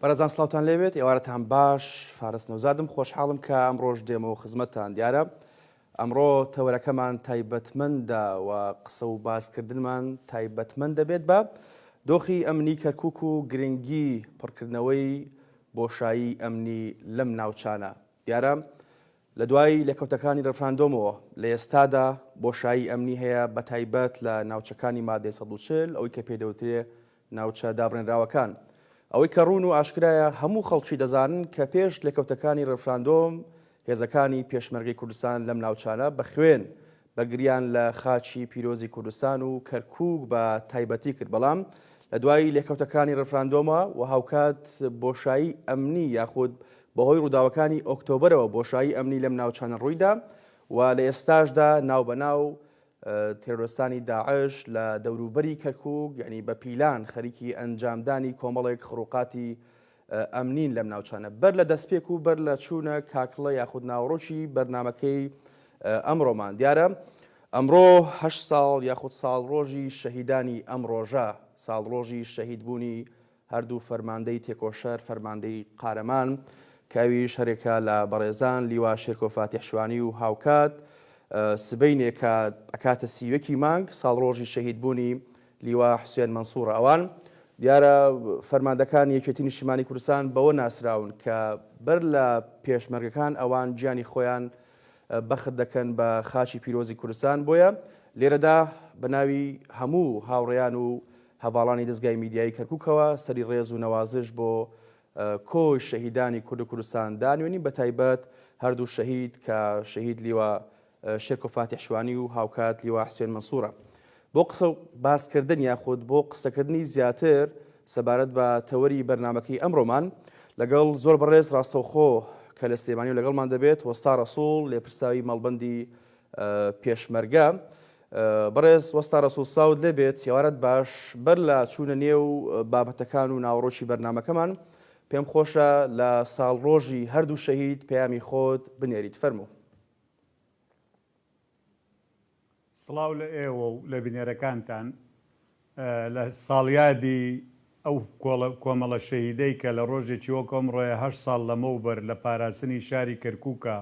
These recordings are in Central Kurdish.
بەڕێزان سڵاوتان لێبێت ئێوارەتان باش فارس نەوزادم خۆشحاڵم کە ئەمڕۆش دێمەوە خزمەتتان دیارە ئەمڕۆ تەوەرەکەمان تایبەتمەندە و قسە و باسکردنمان تایبەتمەند دەبێت بە دۆخی ئەمنی کەرکک و گرنگی پڕکردنەوەی بۆشایی ئەمنی لەم ناوچانە دیارە لە دوای لێکەوتەکانی ڕێفراندۆمەوە لە ئێستادا بۆشایی ئەمنی هەیە بەتایبەت لە ناوچەکانی مادەی 140 ئەوەی کە پێی دەوترێ ناوچە دابڕێنراوەکان. ئەوەی کە ڕوون و ئاشکرایە هەموو خەڵکی دەزانن کە پێش لێکەوتەکانی ڕێفراندۆم هێزەکانی پێشمەرگەی کوردستان لەم ناوچانە بە خوێن بەرگریان لە خاکی پیرۆزی کوردستان و کەرکوک بە تایبەتی کرد بەڵام لە دوای لێکەوتەکانی ڕێفراندۆمە و هاوکات بۆشایی ئەمنی یاخود بەهۆی ڕووداوەکانی ئۆکتۆبەرەوە بۆشایی ئەمنی لەم ناوچانە ڕوویدا و لە ئێستاشدا ناوبەناو تێرۆرستانی داعش لە دەوروبەری کەرکوک یعنی بە پیلان خەریکی ئەنجامدانی کۆمەڵێک خروقاتی ئەمنین لەم ناوچانە. بەر لە دەستپێک و بەر لە چوونە کاکڵە یاخود ناوەڕۆکی بەرنامەکەی ئەمڕۆمان دیارە ئەمڕۆ هەشت ساڵ یاخود ساڵڕۆژی شەهیدانی ئەم ڕۆژە ساڵڕۆژی شەهیدبوونی هەردوو فەرماندەی تێکۆشەر فەرماندەی قارەمان کە ئەویش هەرێکە لە بەڕێزان لیوا شێرکۆ فاتیح شوانی و هاوکات سبەینێ کە ئەکاتە سیوەکی مانگ ساڵڕۆژی شەهیدبوونی لیوا حوسێن مەنسوڕە. ئەوان دیارە فەرماندەکانی یەکێتی نیشتیمانی کوردستان بەوە ناسراون کە بەر لە پێشمەرگەکان ئەوان گیانی خۆیان بەخت دەکەن بە خاکی پیرۆزی کوردستان بۆیە لێرەدا بە ناوی هەموو هاوڕێیان و هەڤاڵانی دەزگای میدیایی کەرکوکەوە سەری ڕێز و نەوازش بۆ کۆی شەهیدانی کورد و کوردستان دانوێنین بە تایبەت هەردوو شەهید کە شەهید لیوا شێرکۆ فاتیح شوانی و هاوکات لیوا حسێن مەنسوورە. بۆ قسە و باسکردن یاخود بۆ قسەکردنی زیاتر سەبارەت بە تەوەری بەرنامەکەی ئەمڕۆمان لەگەڵ زۆر بەڕێز ڕاستەوخۆ کە لە سلێمانی و لەگەڵمان دەبێت وەستا ڕەسوڵ لێپرساوی مەڵبەندی پێشمەرگە. بەڕێز وەستا ڕەسوڵ ساوت لێبێت هێوارەت باش بەر لە چوونە نێو بابەتەکان و ناوەڕۆکی بەرنامەکەمان پێم خۆشە لە ساڵڕۆژی هەردوو شەهید پەیامی خۆت بنێریت فەرموو. سڵاو لە ئێوە و لە بینەرەکانتان. لە ساڵیادی ئەو کۆمەڵە شەهیدەی کە لە ڕۆژێکی وەک ئەمڕۆیە هەشت ساڵ لەمەوبەر لە پاراستنی شاری کەرکووکا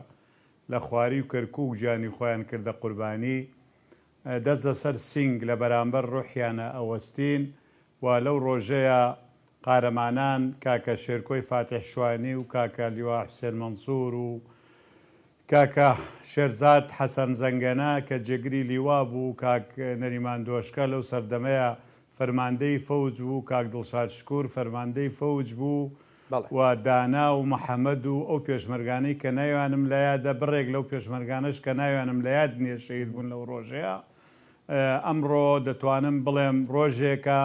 لە خوارووی کەرکووک گیانی خۆیان کردە قوربانی، دەست لەسەر سینگ لە بەرامبەر ڕوحیانە ئەوەستین و لەو ڕۆژەیا قارەمانان کاکە شێرکۆی فاتیح شوانی و کاکە لیوا حوسێن مەنسوور و کاکە شێرزاد حەسەن زەنگەنە کە جێگری لیوا بوو، کاک نەریمان دۆشکە لەو سەردەمەیا فەرماندەی فەوج بوو، کاک دڵشاد شکور فەرماندەی فەوج بوو و دانا و محەمەد و ئەو پێشمەرگانەی کە ناویانم لە یادە، بڕێک لەو پێشمەرگانەش کە ناویانم لە یاد نییە شەهید بوون لەو ڕۆژەیا. ئەمڕۆ دەتوانم بڵێم ڕۆژێکە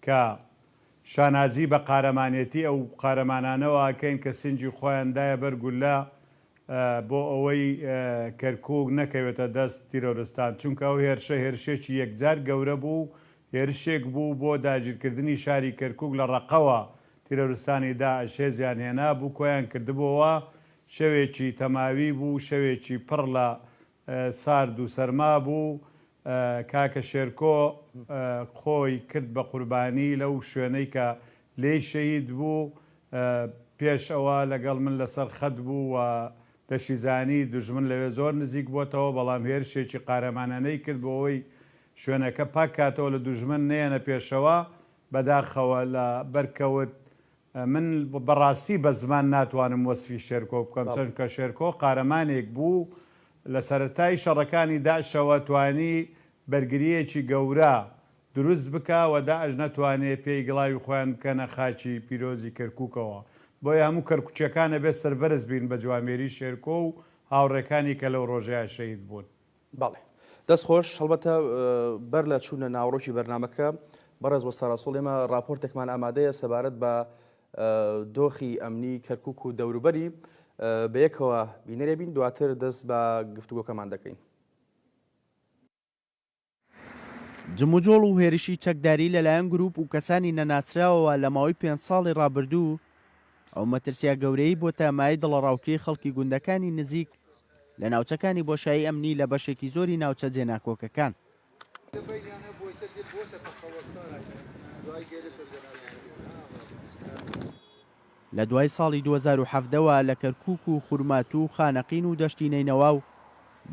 کە شانازی بە قارەمانێتی ئەو قارەمانانەوە ئەکەین کە سنگی خۆیان دایە بەر گوللە بۆ ئەوەی کەرکوک نەکەوێتە دەست تیرۆرستان، چونکە ئەو هێرشە هێرشێکی یەکجار گەورە بوو، هێرشێک بوو بۆ داگیرکردنی شاری کەرکوک لە ڕەقەوە، تیرۆرستانی داعش هێزیان هێنابوو کۆیان کردبۆوە، شەوێکی تەماوی بوو، شەوێکی پڕ لە سارد و سەرما بوو، کاکە شێرکۆ خۆی کرد بە قوربانی لەو شوێنەی کە لێی شەهید بوو، پێش ئەوە لەگەڵ من لەسەر خەت بوو و دەشیزانی دوژمن لەوێ زۆر نزیک بۆتەوە، بەڵام هێرشێکی قارەمانانەی کرد بۆ ئەوەی شوێنەکە پاک کاتەوە لە دوژمن نەیەنە پێشەوە، بەداخەوە لە بەرکەوت من بەڕاستی بە زمان ناتوانم وەسفی شێرکۆ بکەم، چونکە شێرکۆ قارەمانێک بوو لە سەرەتای شەڕەکانی داعشەوە توانی بەرگرییەکی گەورە دروست بکا و داعش نەتوانێ پێی گڵاوی خۆیان بکەنە خاکی پیرۆزی کەرکوکەوە. بۆیە هەموو کەرکوکییەکان ئەبێ سەربەرز بین بە جوامێری شێرکۆ و هاوڕێکانی کە لەو ڕۆژەیا شەهید بوون. بەڵێ دەست خۆش، هەڵبەتە بەر لە چوونە ناوەڕۆکی بەرنامەکە بەڕێز وەستا ڕەسوڵ ئێمە ڕاپۆرتێکمان ئامادەیە سەبارەت بە دۆخی ئەمنی کەرکوک و دەوروبەری بەیەکەوە بینەرێ بین دواتر دەست بە گفتوگۆکەمان دەکەین. جموجۆڵ و هێرشی چەکداری لەلایەن گروپ و کەسانی نەناسراوەوە لە ماوەی پێنج ساڵی ڕابردوو ئەو مەترسیە گەورەی بۆتە مایەی دڵەڕاوکێی خەڵکی گوندەکانی نزیک لە ناوچەکانی بۆشایی ئەمنی لە بەشێکی زۆری ناوچە جێناکۆکەکان. لە دوای ساڵی 2017 وە لە کەرکوک و خورماتوو و خانەقین و دەشتی نەینەوا و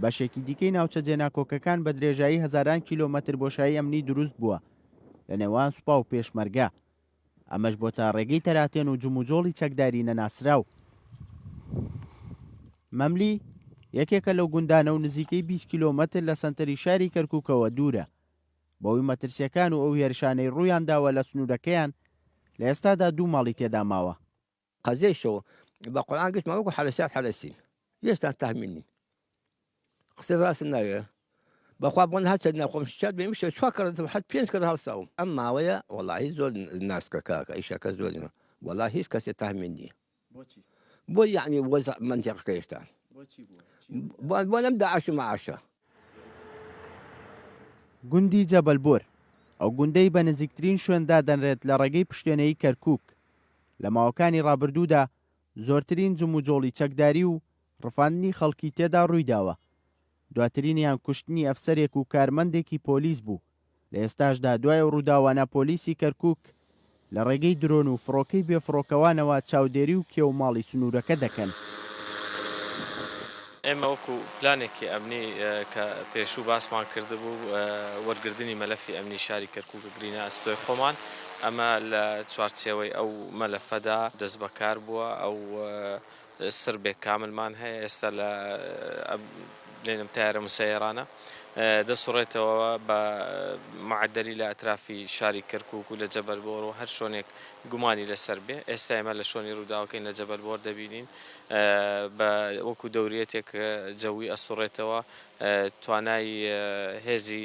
بەشێکی دیکەی ناوچە جێناکۆکەکان بە درێژایی هەزاران کیلۆمەتر بۆشایی ئەمنی دروست بووە لە نێوان سوپا و پێشمەرگە. ئەمەش بۆتە ڕێگەی تەراتێن و جموجۆڵی چەکداری نەناسراو. مەملی، یەکێکە لەو گوندانە و نزیکەی 20 کیلۆمەتر لە سەنتەری شاری کەرکوکەوە دوورە. بەهۆی مەترسییەکان و ئەو هێرشانەی ڕوویانداوە لە سنوورەکەیان، لە ئێستادا دوو ماڵی تێدا ماوە. قەزیەی شەو بە قورئان گشتمان وەکو حەلەسیات حەلەسین یەشتان تەهمین نین قسەی ڕاستم ناوێ بەخوا بۆن هەر چەند ناخۆم شاد بێ میشە چوار کەڕ حەت پێنج کەڕ هەڵساوم ئەم ماوەیە وەڵاهی زۆر ناسکە کاکە ئیشەکە زۆر وەڵا هیچ کەسێ تەهمین نییە بۆچی؟ بۆ یعنی وەزع مەنتیقەکە یەشتان بۆچی بووە؟ بۆ لەم داعش و مەعاشە. گوندی جەبەل بۆر، ئەو گوندەی بە نزیکترین شوێن دادەنرێت لە ڕێگەی پشتێنەیی کەرکووک، لە ماوەکانی ڕابردوودا زۆرترین جموجۆڵی چەکداری و ڕفاندنی خەڵکی تێدا ڕوویداوە، دواترینیان کوشتنی ئەفسەرێک و کارمەندێکی پۆلیس بوو، لە ئێستاشدا دوای ئەو ڕووداوانە پۆلیسی کەرکوک لە ڕێگەی درۆن و فڕۆکەی بێفڕۆکەوانەوە چاودێری و کێو ماڵی سنوورەکە دەکەن. ئێمە وەکو پلانێکی ئەمنی کە پێشوو باسمان کردبوو وەرگردنی مەلەفی ئەمنی شاری کەرکوک ئەگرینە ئەستۆی خۆمان، ئەمە لە چوارچێوەی ئەو مەلەفەدا دەستبەکار بووە، ئەو سربێک کاملمان هەیە ئێستا لە بلێنم تایرە مسەیەرانە دەسوڕێتەوە بە معەدەلی لە ئەترافی شاری کەرکوک و لە جەبەل بۆر و هەر شۆنێک گومانی لەسەر بێ ئێستا ئێمە لە شۆنی ڕووداوەکەین لە جەبەل بۆر دەبینین بە وەکو دەوریەتێک جەوی ئەسوڕێتەوە توانای هێزی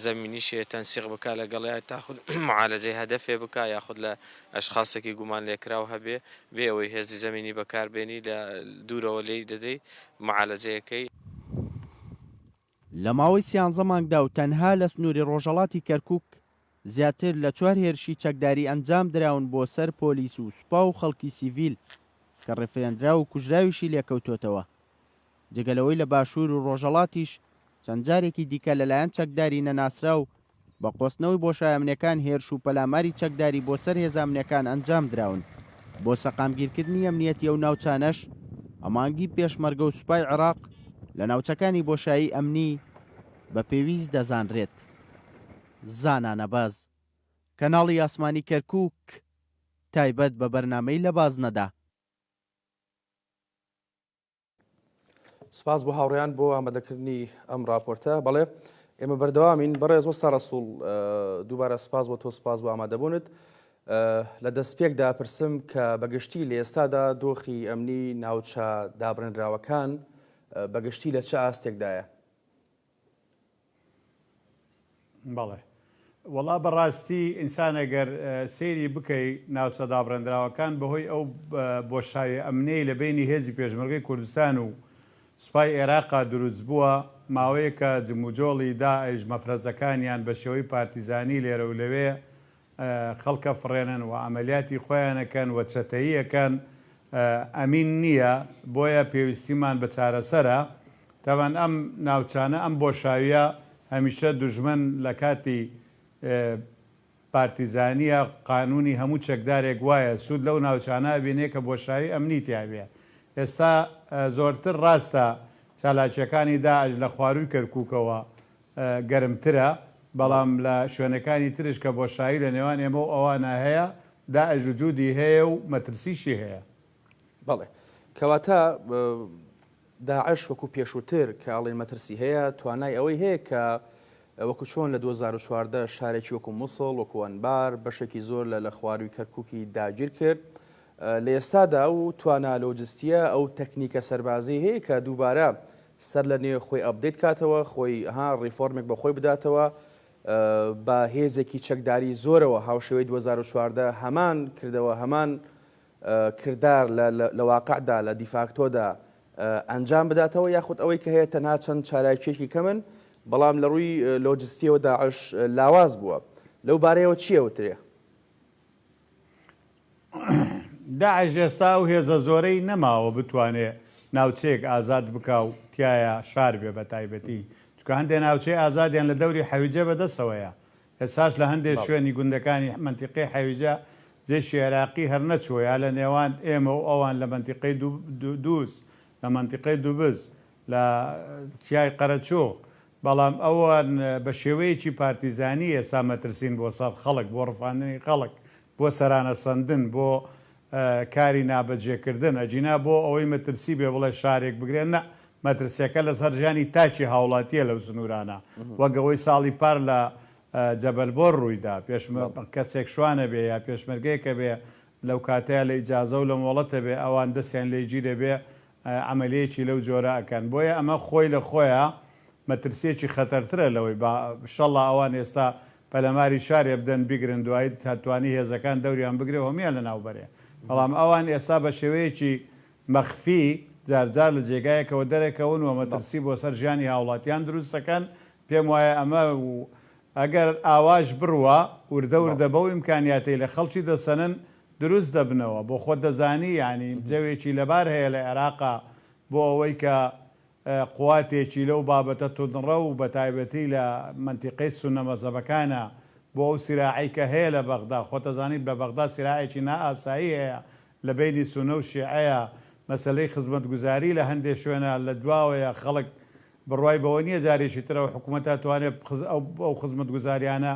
زەمینیش تەنسیق بکا لەگەڵیا تاخود معالەجەی هەدەفێ بکا یاخود لە ئەشخاسێکی گومان لێکراو هەبێ بێ ئەوەی هێزی زەمینی بەکار بێنی لە دوورەوە لێی دەدەی معالەجەیەکەی. لە ماوەی سیانزە مانگدا و تەنها لە سنووری ڕۆژهەڵاتی کەرکووک زیاتر لە چوار هێرشی چەکداری ئەنجام دراون بۆ سەر پۆلیس و سوپا و خەڵکی سیڤیل کە ڕفێندراو و کوژراویشی لێکەوتۆتەوە. جگە لەوەی لە باشوور و ڕۆژهەڵاتیش چەند جارێکی دیکە لەلایەن چەکداری نەناسراو بە قۆستنەوەی بۆشایە ئەمنیەکان هێرش و پەلاماری چەکداری بۆ سەر هێزە ئەمنیەکان ئەنجام دراون. بۆ سەقامگیرکردنی ئەمنیەتی ئەو ناوچانەش هەماهەنگی پێشمەرگە و سوپای عێراق لە ناوچەکانی بۆشایی ئەمنی بە پێویست دەزانرێت. زانا نەبەز، کەناڵی ئاسمانی کەرکوک، تایبەت بە بەرنامەی لە بازنەدا. سپاس بۆ هاوڕێیان بۆ ئامادەکردنی ئەم راپۆرتە بەڵێ ئێمە بەردەوامین بەڕێز وەستا ڕەسوڵ دووبارە سپاس بۆ تۆ سپاس بۆ ئامادەبوونت لە دەستپێکدا پرسم کە بەگشتی لە ئێستادا دۆخی ئەمنی ناوچە دابڕێنراوەکان بەگشتی لە چ ئاستێکدایە؟ بەڵێ وەڵا بەڕاستی ئینسان ئەگەر سەیری بکەی ناوچە دابڕێندراوەکان بەهۆی ئەو بۆشایە ئەمنیەی لە بەینی هێزی پێشمەرگەی کوردستان و سوپای ئێراقا دروست بووە ماوەیەکە جموجۆڵی داعش مەفرەزەکانیان بە شێوەی پارتیزانی لێرە و لەوێ خەڵک ئەفڕێنن و عەمەلیاتی خۆیان ئەکەن و چەتەیی ئەکەن ئەمین نییە بۆیە پێویستیمان بە چارەسەرە تەبعەن ئەم ناوچانە ئەم بۆشاویە هەمیشە دوژمن لە کاتی پارتیزانیە قانونی هەموو چەکدارێک وایە سوود لەو ناوچانە ئەبینێ کە بۆشاوی ئەمنی تیابێ ئێستا زۆرتر ڕاستە چالاکیەکانی داعش لە خوارووی کەرکوکەوە گەرمترە، بەڵام لە شوێنەکانی ترش کە بۆشایی لە نێوان ئێمە و ئەوانە هەیە، داعش وجودی هەیە و مەترسیشی هەیە. بەڵێ. کەواتە داعش وەکو پێشووتر کە ئەڵێن مەترسی هەیە، توانای ئەوەی هەیە کە وەکو چۆن لە 2014 شارێکی وەکو موسڵ، وەکو ئەنبار، بەشێکی زۆر لە لە خوارووی کەرکووکی داگیر کرد، لە ئێستادا ئەو توانا لۆجستییە، ئەو تەکنیکە سەربازیی هەیە کە دووبارە سەر لە نوێ خۆی update کاتەوە، خۆی ها ڕیفۆرمێک بە خۆی بداتەوە، بە هێزێکی چەکداری زۆرەوە هاوشێوەی 2014 هەمان کردەوە هەمان کردار لە واقعدا لە دیفاکتۆدا ئەنجام بداتەوە یاخود ئەوەی کە هەیە تەنها چەند چالاکیەکی کەمن بەڵام لە ڕووی لۆجستیەوە داعش لاواز بووە لەو بارەیەوە چییە وترێ؟ داعش ئێستا ئەو هێزە زۆرەی نەماوە بتوانێ ناوچەیەک ئازاد بکا و تیایا شار بێ بە تایبەتی چونکە هەندێ ناوچەی ئازادیان لە دەوری حەویجە بە دەسەوەیە ئێستاش لە هەندێ شوێنی گوندەکانی مەنتیقەی حەویجە. جەیشی عێراقی هەر نەچووە یا لە نێوان ئێمە و ئەوان لە مەنتیقەی دووز، لە مەنتیقەی دوبز، لە چیای قەرەچوغ، بەڵام ئەوان بە شێوەیەکی پارتیزانی ئێستا مەترسین بۆ سەر خەڵک، بۆ ڕفاندنی خەڵک، بۆ سەرانە سەندن، بۆ کاری نابەجێ کردن، ئەگینا بۆ ئەوەی مەترسی بێ بڵێ شارێک بگرێ نا، مەترسیەکە لەسەر ژیانی تاکی هاوڵاتیە لەو سنورانە، وەک ئەوەی ساڵی پار لە جەبەل بۆر ڕوویدا، کەسێک شوانە بێ یا پێشمەرگەیەکە بێ لەو کاتەیا لە ئیجازە و لە مۆڵەتە بێ ئەوان دەستیان لێ گیرە بێ عەمەلیەکی لەو جۆرە ئەکەن بۆیە ئەمە خۆی لە خۆیا مەترسیەکی خەتەرترە لەوەی با شەڵا ئەوان ئێستا پەلەماری شارێ بدەن بیگرن دوایی تا توانی هێزەکان دەوریان بگرێ و هەمویان لەناو بەرێ بەڵام ئەوان ئێستا بە شێوەیەکی مەخفی جار جار لە جێگایەکەوە دەرەکەون و مەترسی بۆ سەر ژیانی هاوڵاتیان دروست دەکەن پێم وایە ئەمە و ئەگەر ئاواش بڕوا وردە وردە بەو ئیمکانیاتەی لە خەڵکی دەسەنن دروست دەبنەوە بۆ خۆت دەزانی یانی جەوێکی لەبار هەیە لە عێراقا بۆ ئەوەی کە قواتێکی لەو بابەتە توندڕەو و بەتایبەتی لە مەنتیقەی سوننە مەزهەبەکانە بۆ ئەو سیراعەی کە هەیە لە بەغدا خۆت دەزانیت لە بەغدا سیراعێکی نائاسایی هەیە لە بەینی سوننە و شیعەیە مەسەلەی خزمەتگوزاری لە هەندێ شوێنە لە دواوەیە خەڵک بڕوای بەوە نییە جارێکی تر ئەو حکومەتە توانێ ئەو خزمەتگوزاریانە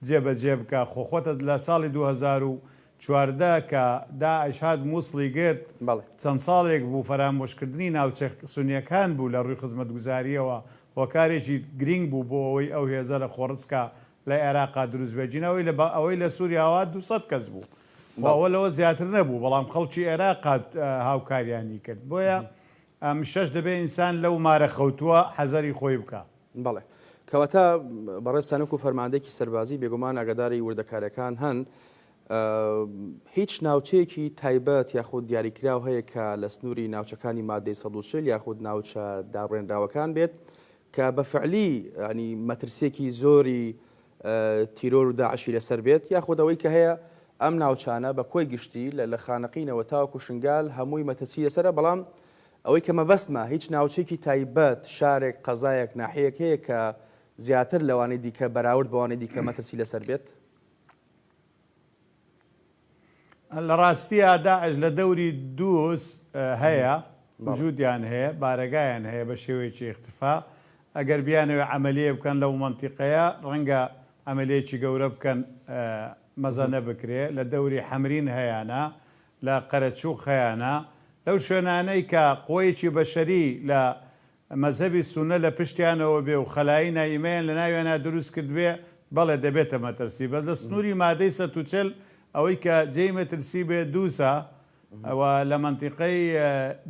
جێ بە جێ بکا خۆ خۆتت لە ساڵی 2014 کە داعش هات موسڵی گرت بەڵێ. چەند ساڵێک بوو فەرامۆشکردنی ناوچە سونیەکان بوو لە ڕووی خزمەتگوزاریەوە هۆکارێکی گرینگ بوو بۆ ئەوەی ئەو هێزە لە خۆڕسکا لە عێراقا دروست بێ جینا ئەوەی لە ئەوەی لە سوریاوە هات 200 کەس بوو خۆ بەڵێ. ئەوە لەوە زیاتر نەبوو بەڵام خەڵکی عێراق هات هاوکاریانی کرد بۆیە ئەمشەش دەبێ ئینسان لەو مارە خەوتووە حەزەری خۆی بکا. بەڵێ. کەواتە بەڕێزتان وەکو فەرماندەیەکی سەربازی بێگومان ئاگاداری وردەکاریەکان هەن، هیچ ناوچەیەکی تایبەت یاخود دیاریکراو هەیە کە لە سنووری ناوچەکانی مادەی 140 یاخود ناوچە دابڕێنراوەکان بێت کە بە فعلی ینی مەترسیەکی زۆری تیرۆر و داعشی لەسەر بێت یاخود ئەوەی کە هەیە ئەم ناوچانە بە کۆی گشتی لە خانەقینەوە تاوەکو شنگال هەمووی مەترسی لەسەرە بەڵام ئەوەی کە مەبەستمە هیچ ناوچەیەکی تایبەت، شارێک، قەزایەک، ناحیەیەک هەیە کە زیاتر لەوانەی دیکە بەراورد بەوانەی دیکە مەترسی لەسەر بێت؟ لە ڕاستیا داعش لە دەوری دووس هەیە، وجودیان هەیە، بارەگایان هەیە بە شێوەیەکی ئیختفا، ئەگەر بیانەوێ عەمەلیە بکەن لەو مەنتیقەیە ڕەنگە عەمەلیەکی گەورە بکەن مەزەنە بکرێ، لە دەوری حەمرین هەیانە، لە قەرەچوغ هەیانە، لەو شوێنانەی کە قوەیەکی بەشەری لە مەزهەبی سوننە لە پشتیانەوە بێ و خەلایی نائیمەیان لە ناویانا دروست کردبێ، بەڵێ دەبێتە مەترسی. بەس لە سنووری مادەی 140 ئەوەی کە جێی مەترسی بێ دووسە و لە مەنتیقەی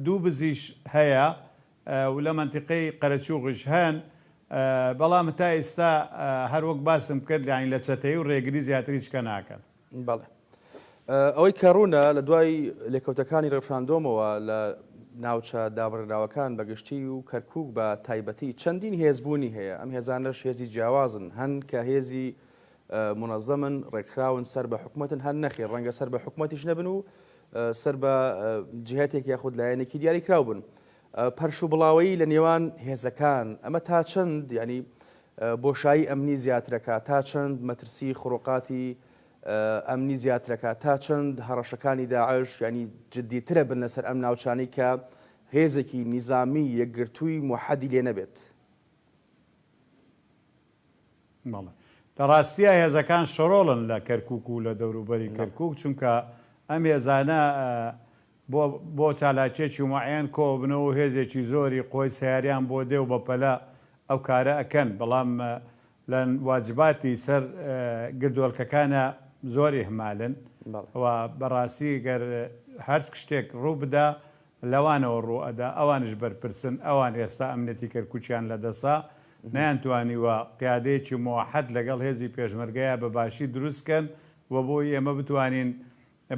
دووبزیش هەیە و لە مەنتیقەی قەرەچوغیش هەن، بەڵام تا ئیستا هەر وەک باسم کرد یانی لە چەتەیی و ڕێگری زیاتر هیچ کە ناکەن. بەڵێ. ئەوەی کە ڕوونە لە دوای لێکەوتەکانی ڕێفراندۆمەوە لە ناوچە دابڕێنراوەکان بە گشتی و کەرکووک بە تایبەتی چەندین هێز بوونی هەیە، ئەم هێزانەش هێزی جیاوازن، هەن کە هێزی مونەزەمن، ڕێکخراون، سەر بە حکومەتن، هەن نەخێر ڕەنگە سەر بە حکومەتیش نەبن و سەر بە جیهەتێک یاخود لایەنێکی دیاریکراو بن. پەرش و بڵاوەیی لە نێوان هێزەکان ئەمە تا چەند یانی بۆشایی ئەمنی زیاترەکا، تا چەند مەترسی خروقاتی ئەمنی زیاترەکا، تا چەند هەڕەشەکانی داعش یانی جدیترە بن لەسەر ئەم ناوچانەی کە هێزێکی نیزامی یەکگرتووی موحەدی لێ نەبێت؟ بەڵێ. لە ڕاستیا هێزەکان شڕۆڵن لە کەرکووک و لە دەوروبەری کەرکووک، چونکە ئەم هێزانە بۆ بۆ چالاکیەکی موعەیەن کۆئەبنەوە و هێزێکی زۆری قوەی سەیاریان بۆ دێ و بە پەلە ئەو کارە ئەکەن بەڵام لە واجباتی سەر گردۆلکەکانا زۆر ئیهمالن و بەڕاستی گەر هەر شتێک ڕوو بدا لەوانەوە ڕوو ئەدا ئەوانیش بەرپرسن ئەوان ئێستا ئەمنیەتی کەرکوکیان لە دەسە نەیانتوانیوە قیادەیەکی موەحەد لەگەڵ هێزی پێشمەرگەیا بە باشی دروست کەن و بۆی ئێمە بتوانین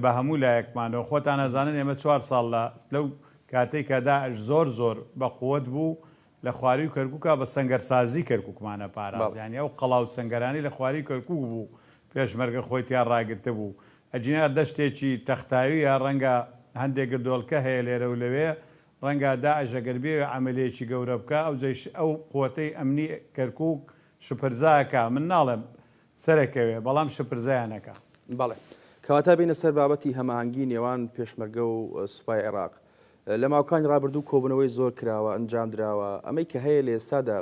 بە هەموو لایەکمانەوە خۆتان ئەزانن ئێمە چوار ساڵ لە لەو کاتەی کە داعش زۆر زۆر بە قوەت بوو لە خواروی کەرکوکا بە سەنگەرسازی کەرکوکمان ئەپاراست یانی ئەو قەڵا و سەنگەرانەی لە خواروی کەرکوک بوو پێشمەرگە خۆی تیا ڕاگرتبوو ئەگینا دەشتێکی تەختاویە ڕەنگە هەندێ گردۆلکە هەیە لێرە و لەوێ ڕەنگە داعش ئەگەر بیەوێ عەمەلیەکی گەورە بکا ئەو جەیش ئەو قوەتەی ئەمنی کەرکوک شپرزە ئەکا من ناڵێم سەرەکەوێ بەڵام شپرزەیان ئەکا. بەڵێ. کەواتە بێینە سەر بابەتی هەماهەنگی نێوان پێشمەرگە و سوپای عێراق. لە ماوکانی ڕابردوو کۆبوونەوەی زۆر کراوە، ئەنجام دراوە، ئەمەی کە هەیە لە ئێستادا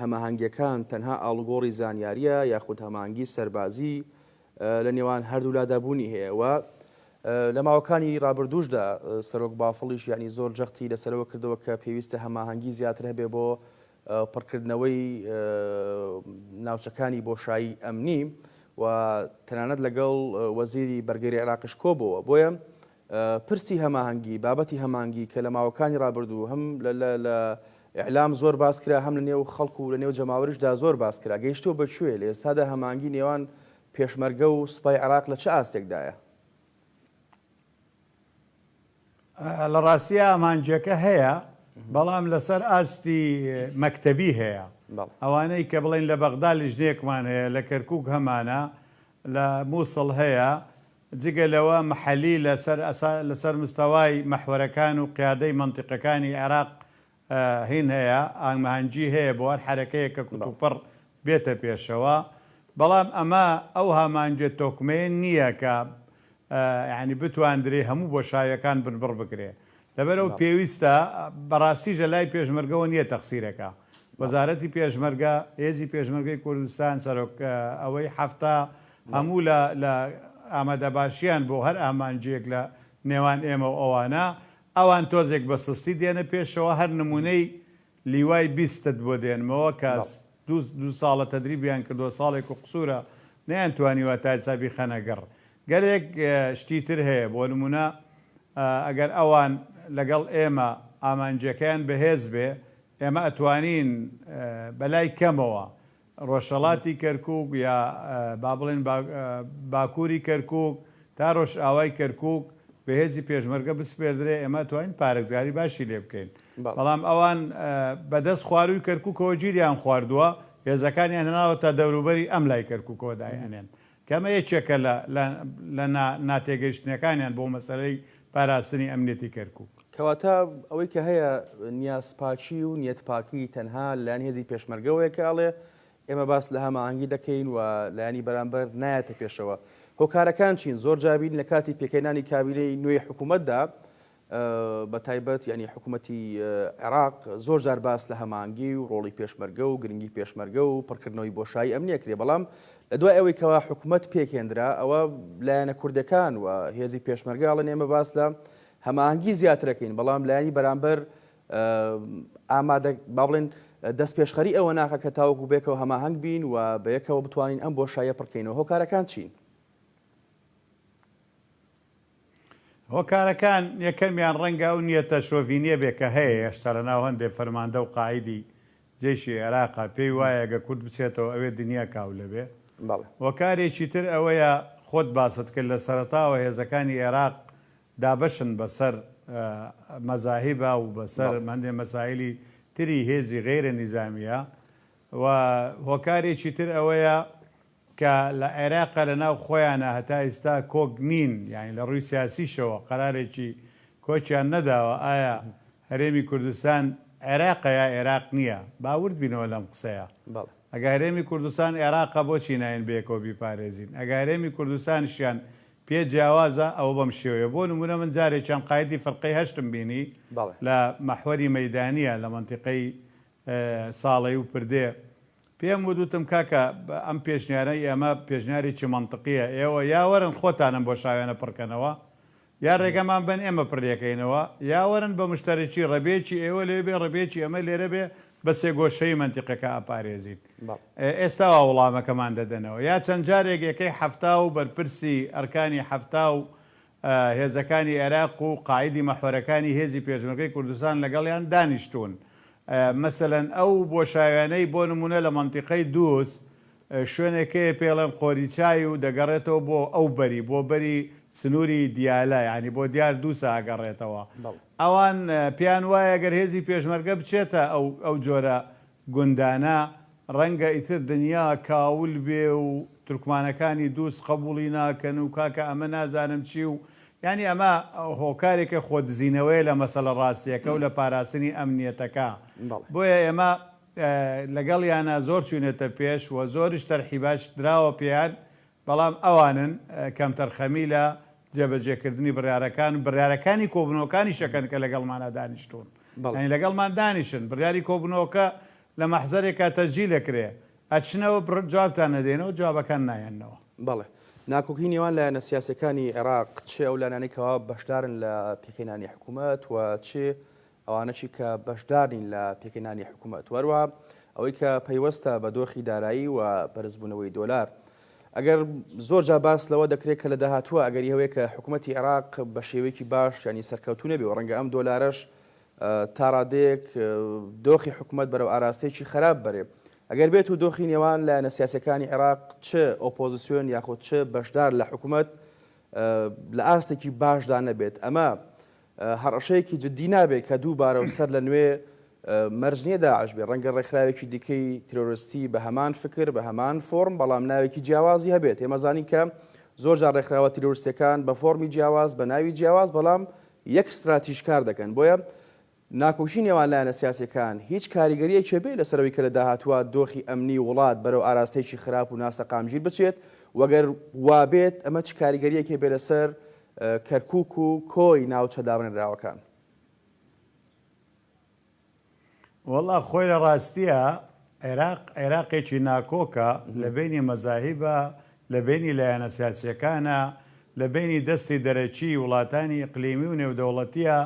هەماهەنگیەکان تەنها ئاڵوگۆڕی زانیاریە یاخود هەماهەنگی سەربازی لە نێوان هەردوولادا بوونی هەیە و لە ماوەکانی ڕابردووشدا سەرۆک بافڵیش یعنی زۆر جەختی لەسەرەوە کردەوە کە پێویستە هەماهەنگی زیاتر هەبێ بۆ پڕکردنەوەی ناوچەکانی بۆشایی ئەمنی و تەنانەت لەگەڵ وەزیری بەرگری عێراقیش کۆبەوە بۆیە پرسی هەماهەنگی، بابەتی هەمانگی کە لە ماوەکانی ڕابردوو هەم لە ئیعلام زۆر باس کرا هەم لە نێو خەڵک و لە نێو جەماوەریشدا زۆر باس کرا گەیشتووە بە کوێ؟ لە ئێستادا هەماهەنگی نێوان پێشمەرگە و سوپای عێراق لە چ ئاستێکدایە؟ لە ڕاستیا ئامانجەکە هەیە، بەڵام لەسەر ئاستی مەکتەبی هەیە. ئەوانەی کە بڵێین لە بەغدا لیژنەیەکمان هەیە، لە کەرکووک هەمانە، لە مووسڵ هەیە، جگە لەوە محەلی لەسەر لەسەر مستەوای مەحوەرەکان و قیادەی مەنتیقەکانی عێراق هین هەیە، ئامانجی هەیە بۆ هەر حەرەکەیەک کە کوتوپڕ بێتە پێشەوە، بەڵام ئەمە ئەو هامانجە تۆکمەیە نییە کە یانی بتواندرێ هەموو بۆشاییەکان بنبڕ بکرێ. لەبەرئەو پێویستە، بەڕاستیش لە لای پێشمەرگەوە نییە تەقسیرەکە. وەزارەتی پێشمەرگە، هێزی پێشمەرگەی کوردستان، سەرۆک ئەوەی 70 هەموو لە لە ئامادەباشیان بۆ هەر ئامانجێک لە نێوان ئێمە و ئەوانە، ئەوان تۆزێک بە سستی دێنە پێشەوە، هەر نموونەی لیوای بیستت بۆ دێنمەوە کە دوو دوو ساڵە تەدریبیان کردووە ساڵێک و قسوورە نەیانتوانیوە تا ئێستا بیخەنە گەڕ. گەلێک شتی تر هەیە بۆ نموونە ئەگەر ئەوان لەگەڵ ئێمە ئامانجەکەیان بەهێز بێ ئێمە ئەتوانین بەلای کەمەوە ڕۆژهەڵاتی کەرکووک یا با بڵێین باکووری کەرکووک تا ڕۆژئاوای کەرکووک بە هێزی پێشمەرگە بسپێردرێ ئێمە ئەتوانین پارێزگاری باشی لێ بکەین بەڵام ئەوان بە دەست خوارووی کەرکووکەوە گیریان خواردووە هێزەکانیان هێناوە تا دەوروبەری ئەم لای کەرکووکەوە دایئەنێن کە ئەمە یەکێکە لە لە ناتێگەیشتنەکانیان بۆ مەسەلەی پاراستنی ئەمنیەتی کەرکووک. کەواتە ئەوەی کە هەیە نیازپاکی و نیەتپاکی تەنها لەلایەن هێزی پێشمەرگەوەیە کە ئەڵێ ئێمە باس لە هەماهەنگی دەکەین و لایەنی بەرامبەر نایەتە پێشەوە. هۆکارەکان چین؟ زۆر جار بینین لە کاتی پێکهێنانی کابینەی نوێی حکوومەتدا بە تایبەت یانی حکوومەتی عێراق زۆر جار باس لە هەماهەنگی و ڕۆڵی پێشمەرگە و گرنگی پێشمەرگە و پڕکردنەوەی بۆشایی ئەمنی ئەکرێ بەڵام لە دوای ئەوەی کەوا حکوومەت پێکهێنرا ئەوە لایەنە کوردەکان و هێزی پێشمەرگە ئەڵێن ئێمە باس لە هەماهەنگی زیاتر ئەکەین بەڵام لایەنی بەرامبەر ئامادە با بڵێن دەست پێشخەری ئەوە ناکە کە تاوەکو بێکەوە هەماهەنگ بین و بەیەکەوە بتوانین ئەم بۆشاییە پڕکەینەوە هۆکارەکان چین؟ هۆکارەکان، یەکەمیان ڕەنگە ئەو نیەتە شۆڤینیە بێ کە هەیە هێشتا لە ناو هەندێ فەرماندە و قائیدی جەیشی عێراقا پێی وایە گە کورد بچێتەوە ئەوێ دنیا کاولە بێ. بەڵێ. هۆکارێکی تر ئەوەیە خۆت باست کرد لە سەرەتاوە هێزەکانی عێراق دابەشن بە سەر مەزاهیبا و بە سەر بەڵێ. هەندێ مەسایلی تری هێزی غەیرە نیزامیە و هۆکارێکی تر ئەوەیە کە لە عێراقا لە ناو خۆیانا هەتا ئیستا کۆک نین یانی لە ڕووی سیاسیشەوە قەرارێکی کۆکیان نەداوە ئایا هەرێمی کوردستان عێراقە یا عێراق نییە با ورد بینەوە لەم قسەیە بەڵێ. ئەگە هەرێمی کوردستان عێراقە بۆچی ناین بەیەکەوە بیپارێزین ئەگە هەرێمی کوردستانیشیان پێ جیاوازە ئەوە بەم شێوەیە بۆ نمونە من جارێکیان قایدی فرقەی هەشتم بینی بەڵێ. لە مەحوەری مەیدانیە لە مەنتیقەی ساڵەی و پردێ پێم وت وتم کاکە ئەم پێشنیارەی ئێمە پێشنیارێکی مەنتقیە ئێوە یا وەرن خۆتان ئەم بۆشاوێنە پڕکەنەوە یا ڕێگەمان بەن ئێمە پڕیەکەینەوە یا وەرن بە مشتەرەکی ڕەبێکی ئێوە لەوێ بێ ڕەبێکی ئەمە لێرە بێ بە سێگۆشەیی مەنتیقەکە ئەپارێزین ئێستا وا وڵامەکەمان دەدەنەوە یا چەند جارێک یەکەی 70 و بەرپرسی ئەرکانی 70 و هێزەکانی عێراق و قائیدی مەحوەرەکانی هێزی پێشمەرگەی کوردستان لەگەڵیان دانیشتوون. مەسەلەن ئەو بۆشایانەی بۆ نموونە لە مەنتیقەی دووز شوێنێک هەیە پێی ئەڵێن قۆریچای و دەگەڕێتەوە بۆ ئەو بەری بۆ بەری سنووری دیالە یانی بۆ دیار دووسا ئەگەڕێتەوە. ئەوان پێیان وایە گەر هێزی پێشمەرگە بچێتە ئەو ئەو جۆرە گوندانە ڕەنگە ئیتر دنیا کاول بێ و تورکمانەکانی دووس قەبوڵی ناکەن و کاکە ئەمە نازانم چی و یانی ئەمە هۆکارێکە خۆدزینەوەیە لە مەسەلە ڕاستیەکە و لە پاراستنی ئەمنیەتەکە بۆیە ئێمە لەگەڵیانا زۆر چوینەتە پێش و زۆریش تەرحیباش دراوە پێیان. بەڵام ئەوانن کەمتەرخەمی لە جێبەجێکردنی بڕیارەکان و بڕیارەکانی کۆبوونەوەکانیش ئەکەن کە لەگەڵمانا دانیشتوون. یانی لەگەڵمان دانیشن، بڕیاری کۆبوونەوەکە لە مەحزەرێکا تەسجیل ئەکرێ، ئەچنەوە جوابتان ئەدەینەوە، جوابەکان نایەننەوە. بەڵێ. ناکۆکی نێوان لایەنە سیاسیەکانی عێراق، چ ئەو لایەنانەی کەوا بەشدارن لە پێکهێنانی حکوومەت و چ ئەوانەشی کە بەشدار نین لە پێکهێنانی حکوومەت و هەروەها ئەوەی کە پەیوەستە بە دۆخی دارایی و بەرزبوونەوەی دۆلار. ئەگەر زۆر جار باس لەوە دەکرێت کە لە داهاتووە ئەگەری هەیە کە حکوومەتی عێراق بە شێوەیەکی باش یانی سەرکەوتوو نەبێ و ڕەنگە ئەم دۆلارەش تا ڕادەیەک دۆخی حکوومەت بەرەو ئاراستەیەکی خراپ بەرێ. ئەگەر بێت و دۆخی نێوان لایەنە سیاسیەکانی عێراق چ ئۆپۆزیسیۆن یاخود چ بەشدار لە حکوومەت لە ئاستێکی باشدا نەبێت ئەمە هەڕەشەیەکی جددی نابێت کە دووبارە و سەر لە نوێ مەرج نییە داعش بێت، ڕەنگە ڕێکخراوێکی دیکەی تیرۆرستی بە هەمان فکر، بە هەمان فۆرم، بەڵام ناوێکی جیاوازی هەبێت. ئێمە زانین کە زۆر جار ڕێکخراوە تیرۆرستیەکان بە فۆرمی جیاواز، بە ناوی جیاواز، بەڵام یەک ستراتیژ کار دەکەن. بۆیە ناکۆکی نێوان لایەنە سیاسیەکان هیچ کاریگەریەکی هەبێت لەسەر ئەوەی کە لە داهاتووە دۆخی ئەمنی وڵات بەرەو ئاراستەیەکی خراپ و ناسەقامگیر بچێت و گەر وابێت ئەمە چ کاریگەریەکی هەبێت لەسەر کەرکوک و کۆی ناوچە دابڕێنراوەکان؟ وەڵا خۆی لە ڕاستیا عێراق عێراقێکی ناکۆکە لە بەینی مەزاهیبە، لە بەینی لایەنە سیاسیەکانە، لە بەینی دەستی دەرەکی وڵاتانی ئیقلیمی و نێودەوڵەتیە،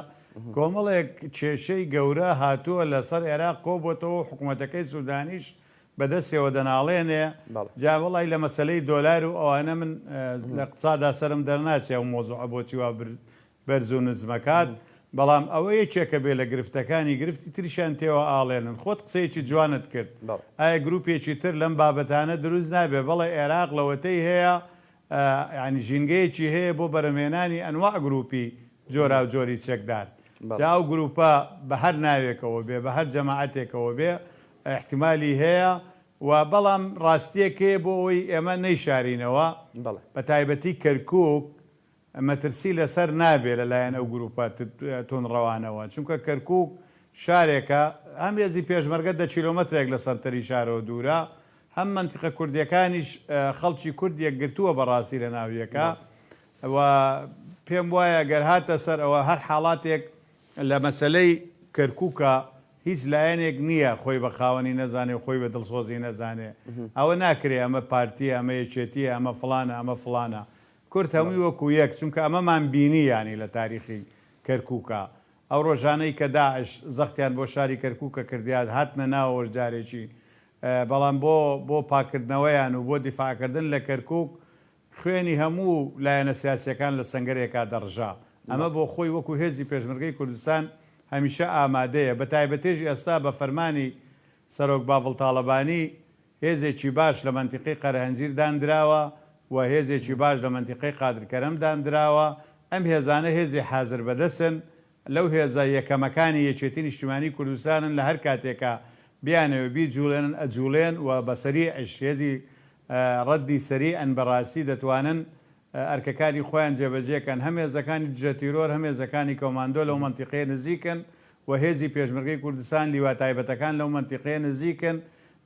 کۆمەڵێک کێشەی گەورە هاتووە لە سەر عێراق کۆبۆتەوە و حکومەتەکەی سودانیش بە دەستیەوە دەناڵێنێ، جا وەڵای لە مەسەلەی دۆلار و ئەوانە من لە قسادا سەرم دەرناچێ ئەو مەوزوعە بۆچی وا بەرز و نزمەکات، بەڵام ئەوە یەکێکە بێ لە گرفتەکانی، گرفتی تریشیان تێوە ئاڵێنن، خۆت قسەیەکی جوانت کرد، ئایا گروپێکی تر لەم بابەتانە دروست نابێ، بەڵێ ئێراق لەوەتەی هەیە یانی ژینگەیەکی هەیە بۆ بەرهەمهێنانی ئەنواع گروپی جۆراوجۆری چەکدار، جا ئەو گروپە بە هەر ناوێکەوە بێ، بە هەر جەماعەتێکەوە بێ ئیحتیمالی هەیە و بەڵام ڕاستییەک هەیە بۆ ئەوەی ئێمە نەیشارینەوە بە تایبەتی کەرکوک مەترسی لەسەر نابێ لە لایەن ئەو گروپە توندڕەوانەوە، چونکە کەرکوک شارێکە هەم هێزی پێشمەرگە دە کیلۆمەترێک لە سەنتەری شارەوە دوورە، هەم مەنتیقە کوردیەکانیش خەڵکی کورد یەکگرتووە بەڕاستی لە ناو یەکا و پێم وایە گەر هاتە سەر ئەوە هەر حاڵاتێک لە مەسەلەی کەرکوکا هیچ لایەنێک نییە خۆی بە خاوەنی نەزانێ و خۆی بە دڵسۆزی نەزانێ ئەوە ناکرێ ئەمە پارتیە ئەمە یەکێتیە ئەمە فڵانە ئەمە فڵانە کورد هەمووی وەکو یەک چونکە ئەمەمان بینی یانی لە تاریخی کەرکوکا ئەو ڕۆژانەی کە داعش زەختیان بۆ شاری کەرکوکە کردیاد هاتنە ناوەوەش جارێکی بەڵام بۆ بۆ پاککردنەوەیان و بۆ دیفاعکردن لە کەرکوک خوێنی هەموو لایەنە سیاسیەکان لە سەنگەرێکا دەڕژا ئەمە بۆ خۆی وەکو هێزی پێشمەرگەی کوردستان هەمیشە ئامادەیە بەتایبەتیش ئێستا بە فەرمانی سەرۆک باڤڵ تاڵەبانی هێزێکی باش لە مەنتیقەی قەرەهەنجیر داندراوە و هێزێکی باش لە مەنتیقەی قادرکەرەم داندراوە، ئەم هێزانە هێزی حازربەدەسن، لەو هێزە یەکەمەکانی یەکێتی نیشتیمانی کوردستانن لە هەر کاتێکا بیانەوێ بیجوڵێنن ئەجوڵێن و بە سەریعش هێزی ڕەدی سەریعن بەڕاستی دەتوانن ئەرکەکانی خۆیان جێبەجێ کەن، هەم هێزەکانی دژە تیرۆر هەم هێزەکانی کۆماندۆ لەو مەنتیقەیە نزیکن و هێزی پێشمەرگەی کوردستان لیوا تایبەتەکان لەو مەنتیقەیە نزیکن،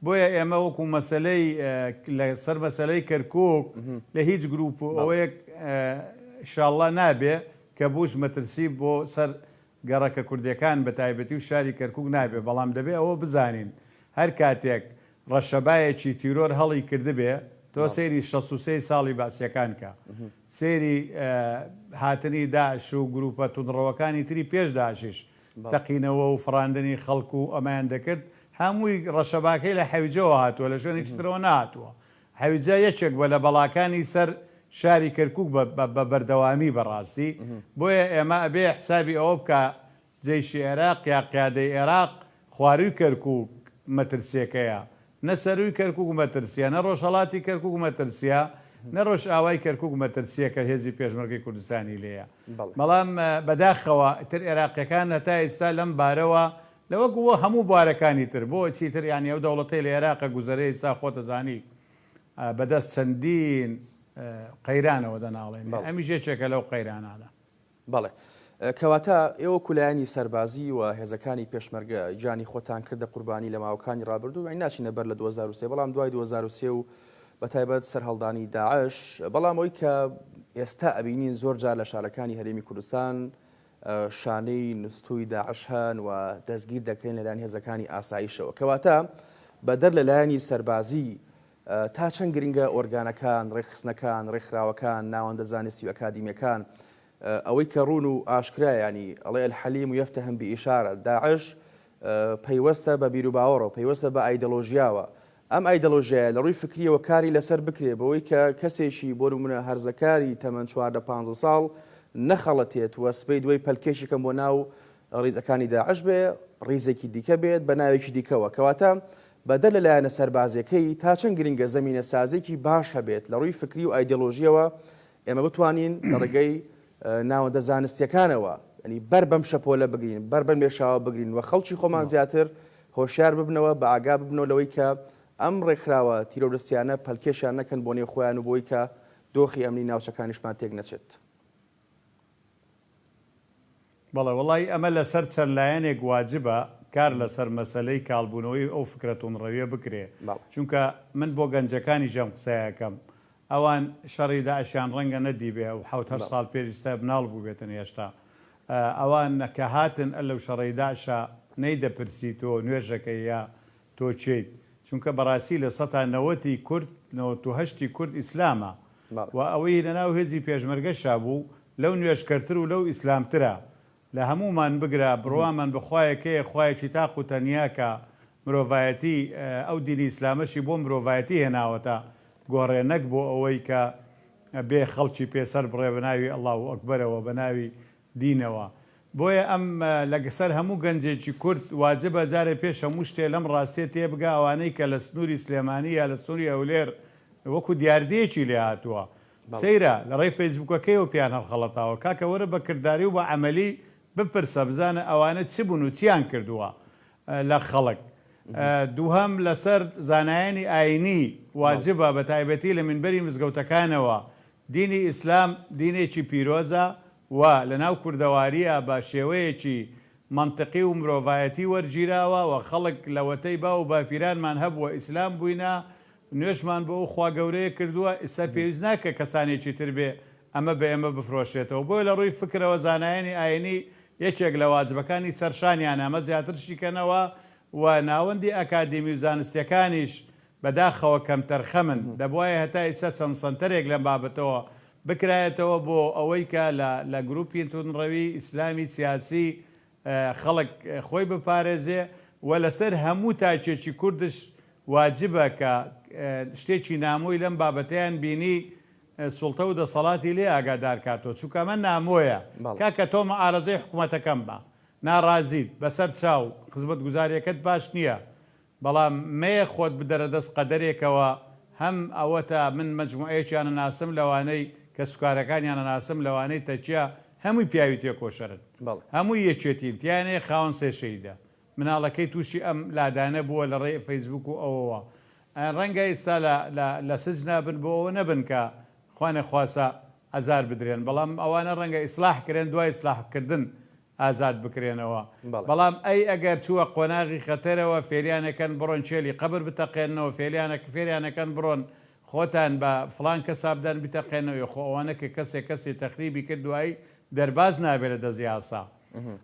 بۆیە ئێمە وەکو مەسەلەی لە سەر مەسەلەی کەرکوک لە هیچ گروپ و ئەوەیەک ئیشاڵڵا نابێ کە بووش مەترسی بۆ سەر گەڕەکە کوردیەکان بە تایبەتی و شاری کەرکوک نابێ بەڵام دەبێ ئەوە بزانین هەر کاتێک ڕەشەبایەکی تیرۆر هەڵی کردبێ تۆ سەیری 63 ساڵی بەعسیەکان کە سەیری هاتنی داعش و گروپە توندڕەوەکانی تری پێش داعشیش تەقینەوە و فڕاندنی خەڵک و ئەمەیان دەکرد هەمووی ڕەشەباکەی لە حەویجەوە هاتووە لە شوێنێکی ترەوە نەهاتووە حەویجە یەکێک بووە لە بەڵاکانی سەر شاری کەرکوک بە بەردەوامی بەڕاستی بۆیە ئێمە ئەبێ حسابی ئەوە بکا جەیشی عێراق یا قیادەی عێراق خواروی کەرکوک مەترسیەکەیە نە سەروی کەرکوک مەترسیە نە ڕۆژهەڵاتی کەرکوک مەترسیە نە ڕۆژئاوای کەرکوک مەترسیە کە هێزی پێشمەرگەی کوردستانی لێیە بەڵام بەداخەوە ئیتر عێراقیەکان هەتا ئیستا لەم بارەوە لە وەک وە هەموو بوارەکانی تر بۆ چیتر یانی ئەو دەوڵەتەی لە ئێراقە گوزەرێ ئیستا خۆت ئەزانی بە دەست چەندین قەیرانەوە دەناڵێنێ ئەمیش یەکێکە لەو قەیرانانە. بەڵێ. کەواتە ئێوە وەکو لایەنی سەربازی و هێزەکانی پێشمەرگە گیانی خۆتان کردە قوربانی لە ماوەکانی ڕابردوو، یانی ناچینە بەر لە 2003 بەڵام دوای 2003 و بە تایبەت سەرهەڵدانی داعش، بەڵام ئەوەی کە ئێستا ئەبینین زۆر جار لە شارەکانی هەرێمی کوردستان شانەی نوستووی داعش هەن و دەستگیر دەکرێن لەلایەن هێزەکانی ئاسایشەوە. کەواتە بەدەر لە لایەنی سەربازی تا چەند گرنگە ئۆرگانەکان، ڕێکخستنەکان، ڕێکخراوەکان، ناوەندە زانستی و ئەکادیمیەکان ئەوەی کە ڕوون و ئاشکرایە یانی ئەڵێ الحلیم یفتهم باشارە داعش پەیوەستە بە بیروباوەڕەوە، پەیوەستە بە ئایدەلۆژیاوە، ئەم ئایدەلۆژیایە لە ڕووی فکریەوە کاری لەسەر بکرێ بەوەی کە کەسێکی بۆ نمونە هەرزەکاری تەمەن 14 پانزە ساڵ نەخەڵەتێت و سبەی دوای پەلکێشی کەم بۆ ناو ڕیزەکانی داعش بێ ڕیزێکی دیکە بێت بە ناوێکی دیکەوە کەواتە بەدەر لە لایەنە سەربازیەکەی تا چەند گرنگە زەمینە سازێکی باش هەبێت لە ڕووی فکری و ئایدەلۆژیەوە ئێمە بتوانین لە ڕێگەی ناوەندە زانستیەکانەوە ینی بەر بەم شەپۆلە بگرین بەر بەم لێشاوە بگرین و خەڵکی خۆمان زیاتر هۆشیار ببنەوە بە ئاگا ببنەوە لەوەی کە ئەم ڕێکخراوە تیرۆرستیانە پەلکێشیان نەکەن بۆ نێو خۆیان و بۆی کە دۆخی ئەمنی ناوچەکانیشمان تێک نەچێت. بەڵێ وەڵایی ئەمە لەسەر چەند لایەنێک واجبە کار لەسەر مەسەلەی کاڵبوونەوەی ئەو فکرە توندڕەویە بکرێ چونکە من بۆ گەنجەکانیش ئەم قسەیە ئەکەم ئەوان شەڕی داعشیان ڕەنگە نەدیبێ ئەو حەوت هەشت ساڵ پێش ئیستا مناڵ بووبێتن هێشتا ئەوان کە هاتن ئە لەو شەڕەی داعشا نەیدەپرسی تۆ نوێژەکەی یا تۆ کێیت چونکە بەڕاستی لە سەتا نەوەتی کورد نەوەت و هەشتی کورد ئیسلامە و ئەوەی لەناو هێزی پێشمەرگەشا بوو لەو نوێژکەرتر و لەو ئیسلامترە لە هەموومان بگرە بڕوامان بە خوایەک هەیە خوایەکی تاق و تەنیا کە مرۆڤایەتی ئەو دینی ئیسلامەشی بۆ مرۆڤایەتی هێناوەتە گۆڕێ نەک بۆ ئەوەی کە بێ خەڵکی پێ سەر بڕێ بە ناوی اللە اکبرەوە بە ناوی دینەوە بۆیە ئەم لە سەر هەموو گەنجێکی کورد واجبە جارێ پێش هەموو شتێ لەم ڕاستیە تێبگا ئەوانەی کە لە سنووری سلێمانی یا لە سنووری هەولێر وەکو دیاردەیەکی لێ هاتووە سەیرە لە ڕێی فەیسبوکەکەیەوە پێیان هەڵخەڵەتاوە کاکە وەرە بە کرداری و بە عەمەلی بپرسە بزانە ئەوانە چ بوون و چیان کردووە لە خەڵک دووهەم لەسەر زانایانی ئاینی واجبە بە تایبەتی لە مینبەری مزگەوتەکانەوە دینی ئیسلام دینێکی پیرۆزە و لە ناو کوردەوارییا بە شێوەیەکی مەنتقی و مرۆڤایەتی وەرگیراوە و خەڵک لەوەتەی باو و باپیرانمان هەبووە ئیسلام بووینە نوێژمان بۆ ئەو خوا گەورەیە کردووە، ئیستا پێویست ناکە کەسانێکی تر بێ ئەمە بە ئێمە بفرۆشێتەوە، بۆیە لە ڕووی فکرەوە زانایانی ئاینی یەکێک لە واجبەکانی سەر شانیانە ئەمە زیاتر شیکەنەوە و ناوەندی ئەکادیمی و زانستیەکانیش بەداخەوە کەمتەرخەمن، دەبوایە هەتا ئیستا چەند سەنتەرێک لەم بابەتەوە بکرایەتەوە بۆ ئەوەی کە لە لە گروپی توندڕەوی ئیسلامی سیاسی خەڵک خۆی بپارێزێ و لەسەر هەموو تاکێکی کوردش واجبە کە شتێکی نامۆی لەم بابەتەیان بینی سوڵتە و دەسەڵاتی لێ ئاگادار کاتەوە چونکە ئەمە نامۆیە کاکە تۆ معارەزەی حکومەتەکەم بە ناڕازیت بەسەر چاو خزمەتگوزاریەکەت باش نیە بەڵام مەیە خۆت بدەرە دەست قەدەرێکەوە هەم ئەوەتا من مەجموعەیەکیان ئەناسم لەوانەی کەسوکارەکانیان ئەناسم لەوانەی تەکیە هەمووی پیاوی تێکۆشەرن هەمووی یەکێتین تیایان هەیە خاوەن سێ شەهیدە مناڵەکەی توشی ئەم لادانە بووە لە ڕێی فەیسبوک و ئەوەوە ڕەنگە ئیستا لە لە لە سجنا بن بۆ ئەوە نەبن کە خوانەخواسە ئازار بدرێن بەڵام ئەوانە ڕەنگە ئیسلاح کرێن دوای ئیسلاح کردن ئازاد بکرێنەوە بەڵام ئەی ئەگەر چووە قۆناغی خەتەرەوە فێریانەکەن بڕۆن چێلی قەبر بتەقێننەوە فێلیانە فێریانەکەن بڕۆن خۆتان بە فڵان کەسا بدەن بتەقێنەوە یخۆ ئەوانە کە کەسێک کەسی تەخریبی کرد دوایی دەرباز نابێ لە دەست یاسا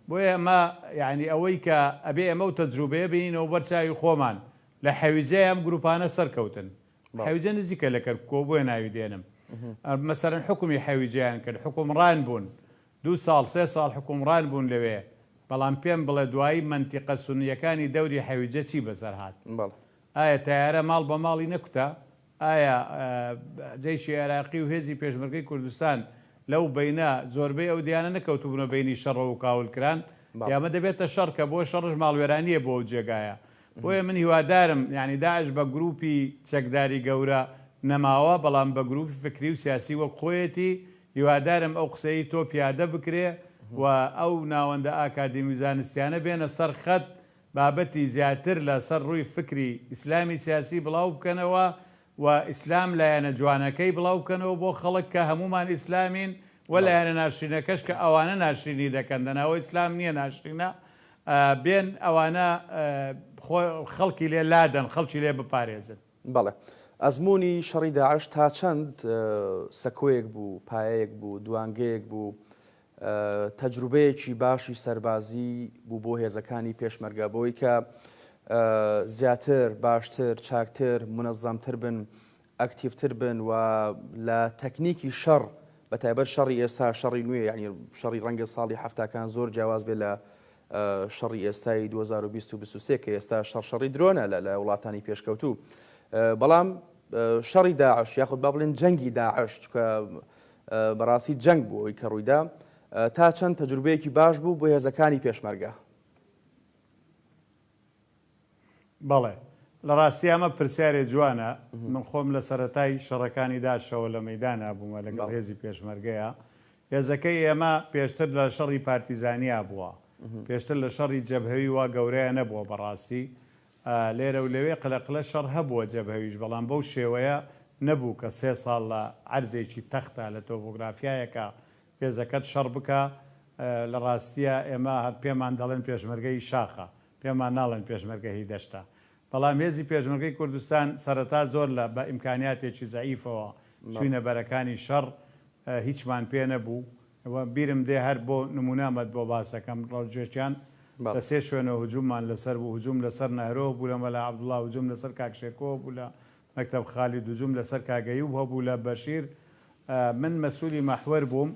بۆیە ئەمە یانی ئەوەی کە ئەبێ ئێمە ئەو تەجروبەیە بینینەوە بەر چاوی خۆمان لە حەویجەی ئەم گروپانە سەرکەوتن حەویجە نزیکە لە کەرکوکەوە بۆیە ناوی دێنم مەسەرەن حکومی حەویجەیان کرد حکومڕان بوون دوو ساڵ سێ ساڵ حکومڕان بوون لەوێ بەڵام پێم بڵێ دوایی مەنتیقە سونیەکانی دەوری حەویجە چی بەسەر هات ئایا تەیارە ماڵ بە ماڵی نەکوتا؟ ئایا جەیشی عێراقی و هێزی پێشمەرگەی کوردستان لەو بەینە زۆربەی ئەو دێیانە نەکەوتبوونە بەینی شەڕەوە و کاول کران؟ یا ئەمە دەبێتە شەڕ کە بۆ شەڕش ماڵوێرانییە بۆ ئەو جێگایە. بۆیە من هیوادارم یانی داعش بە گرووپی چەکداری گەورە نەماوە بەڵام بە گرووپی فکری و سیاسی وەک خۆیەتی، هیوادارم ئەو قسەیەی تۆ پیادە بکرێ و ئەو ناوەندە ئاکادیمی و زانستیانە بێنە سەر خەت بابەتی زیاتر لە سەر ڕووی فکری ئیسلامی سیاسی بڵاو بکەنەوە و ئیسلام لایەنە جوانەکەی بڵاو بکەنەوە بۆ خەڵک کە هەموومان ئیسلامین و لایەنە ناشرینەکەش کە ئەوانە ناشرینی دەکەن دەنا ئەوە ئیسلام نییە ناشرینە بێن ئەوانە خەڵکی لێ لادەن خەڵکی لێ بپارێزن. بەڵێ. ئەزموونی شەڕی داعش تا چەند سەکۆیەک بوو، پایەیەک بوو، دوانگەیەک بوو، تەجروبەیەکی باشی سەربازی بوو بۆ هێزەکانی پێشمەرگە بۆی کە زیاتر، باشتر، چاکتر، مونەزەمتر بن، ئەکتیڤتر بن و لە تەکنیکی شەڕ بە تایبەت شەڕی ئێستا شەڕی نوێ یعنی شەڕی ڕەنگە ساڵی حەفتاکان زۆر جیاواز بێ لە شەڕی ئێستای 2020 و 23 کە ئێستا شەڕ شەڕی درۆنە لە لە وڵاتانی پێشکەوتوو بەڵام شەڕی داعش یاخود با بڵێن جەنگی داعش چکە بەڕاستی جەنگ بوو ئەوی کە ڕوویدا تا چەند تەجروبەیەکی باش بوو بۆ هێزەکانی پێشمەرگە؟ بەڵێ. لە ڕاستی ئەمە پرسیارێ جوانە. من خۆم لە سەرەتای شەڕەکانی داعشەوە لە مەیدانا بوومە لەگەڵ هێزی پێشمەرگەیا. هێزەکەی ئێمە پێشتر لە شەڕی پارتیزانیا بووە. پێشتر لە شەڕی جەبهەوی وا گەورەیا نەبووە بەڕاستی. لێرە و لەوێ قلە قلە شەڕ هەبووە جەبهەویش بەڵام بەو شێوەیە نەبوو کە سێ ساڵ لە عەرزێکی تەختە لە تۆپۆگرافیایەکا هێزەکەت شەڕ بکا. لە ڕاستیا ئێمە هەر پێمان دەڵێن پێشمەرگە هی شاخە پێمان ناڵێن پێشمەرگە هی دەشتە. بەڵام هێزی پێشمەرگەی کوردستان سەرەتا زۆر لە بە ئیمکانیاتێکی زەعیفەوە چووینە بەرەکانی شەڕ هیچمان پێ نەبوو و بیرم دێ هەر بۆ نموونە ئەمەت بۆ باس ئەکەم ڕەوجێکیان لە سێ شوێنەوە هجووممان لەسەر بوو، هجووم لەسەر نەهرۆ بوو لە مەلا عەبدوڵڵا، هجووم لەسەر کاک شێرکۆ بوو لە مەکتەب خالید، هجووم لەسەر کاک ئەیوب هەبوو لە بەشیر. من مەسوولی مەحوەر بووم،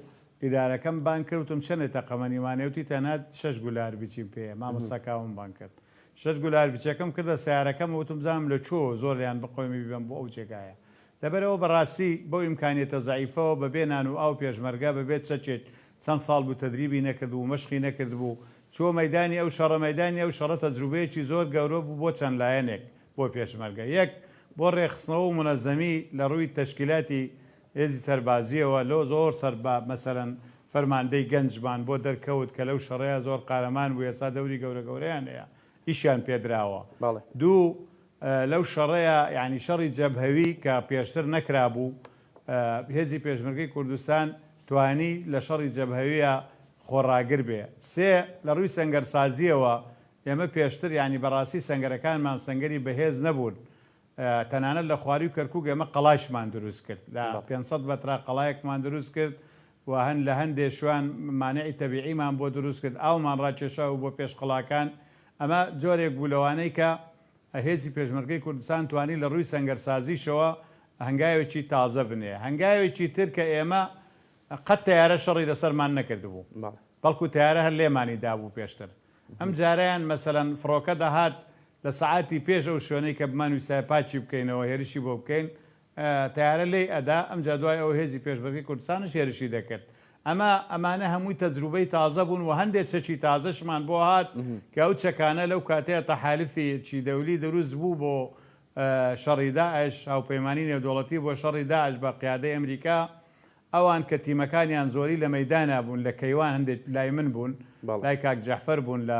ئیدارەکەم بانگ کرد وتم چەنێ تەقەمەنیمان هەیە؟ وتی تەنها شەش گولە ئاربیچیم پێیە. مامۆستا کاوەم بانگ کرد. شەش گولە ئاربیچەکەم کردە سەیارەکەم و وتم بزانم لە کوێوە زۆریان بقەومی بیبەم بۆ ئەو جێگایە. لەبەرئەوە بەڕاستی بەو ئیمکانیەتە زەعیفەوە بەبێ نان و ئاو پێشمەرگە بەبێ چەکێک چەند ساڵ بوو تەدریبی نەکردبوو مەشقی نەکردبوو چووە مەیدانی ئەو شەڕە مەیدانی ئەو شەڕە تەجروبەیەکی زۆر گەورە بوو بۆ چەند لایەنێک بۆ پێشمەرگە یەک بۆ ڕێکخستنەوە و مونەزەمی لە ڕووی تەشکیلاتی هێزی سەربازیەوە لۆ زۆر سەر بە مەسەلەن فەرماندەی گەنجمان بۆ دەرکەوت کە لەو شەڕەیا زۆر قارەمان بوو ئێستا دەوری گەورە گەورەیان هەیە ئیشیان پێدراوە دوو لەو شەڕەیا یانی شەڕی جەبهەوی کە پێشتر نەکرابوو، هێزی پێشمەرگەی کوردستان توانی لە شەڕی جەبهەویا خۆڕاگر بێ. سێ، لە ڕووی سەنگەرسازییەوە ئێمە پێشتر یانی بەڕاستی سەنگەرەکانمان سەنگەری بەهێز نەبوون. تەنانەت لە خوارووی کەرکووک ئێمە قەڵایشمان دروست کرد. لە 500 مەترا قەڵایەکمان دروست کرد و هەن لە هەندێ شوان مانعی تەبیعیمان بۆ دروست کرد، ئاومان ڕاکێشا بوو بۆ پێش قەڵاکان. ئەمە جۆرێک بوو لەوانەی کە هێزی پێشمەرگەی کوردستان توانی لە ڕووی سەنگەرسازیشەوە هەنگاوێکی تازە بنێ. هەنگاوێکی تر کە ئێمە قەت تەیارە شەڕی لەسەرمان نەکردبوو. بەڵکو تەیارە هەر لێمانی دابوو پێشتر. ئەم جارەیان مەسەلەن فڕۆکە دەهات لە سەعاتی پێش ئەو شوێنەی کە بمانویستایە پاکی بکەینەوە هێرشی بۆ بکەین تەیارە لێی ئەدا، ئەمجا دوای ئەوە هێزی پێشمەرگەی کوردستانیش هێرشی دەکرد. ئەمە ئەمانە هەمووی تەجروبەی تازە بوون و هەندێ چەکی تازەشمان بۆ هات کە ئەو چەکانە لەو کاتەیا تەحالفێکی دەولی دروست بوو بۆ شەڕی داعش، هاوپەیمانی نێودەوڵەتی بۆ شەڕی داعش بە قیادەی ئەمریکا. ئەوان کە تیمەکانیان زۆری لە مەیدانا بوون، لە کەیوان هەندێک لای من بوون، لای کاک جەعفەر بوون لە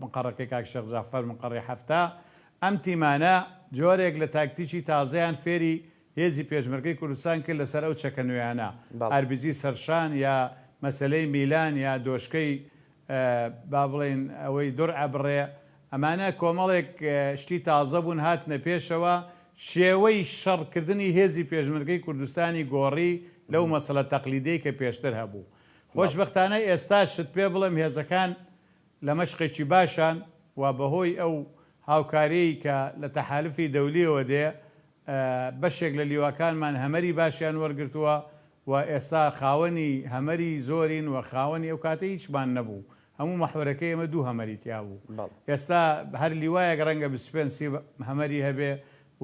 مقەڕەکەی کاک شێخ جەعفەر مقەڕی 70، ئەم تیمانە جۆرێک لە تاکتیکی تازەیان فێری هێزی پێشمەرگەی کوردستان کرد لەسەر ئەو چەکە نوێیانە، ئاربیجی سەرشان یا مەسەلەی میلان یا دۆشکەی با بڵێین ئەوەی دورعە بڕێ، ئەمانە کۆمەڵێک شتی تازە بوون هاتنە پێشەوە، شێوەی شەڕ کردنی هێزی پێشمەرگەی کوردستانی گۆڕی لەو مەسەلە تەقلیدیەی کە پێشتر هەبوو. خۆشبەختانە ئێستاش شت پێ بڵێم هێزەکان لە مەشقێکی باشان و بەهۆی ئەو هاوکاریەی کە لە تەحالفی دەولیەوە دێ بەشێک لە لیواکانمان هەمەری باشیان وەرگرتووە و ئێستا خاوەنی هەمەری زۆرین و خاوەنی ئەو کاتە هیچمان نەبوو هەموو مەحوەرەکەی ئێمە دوو هەمەری تیا بوو ئێستا هەر لیوایەک ڕەنگە 25 سی هەمەری هەبێ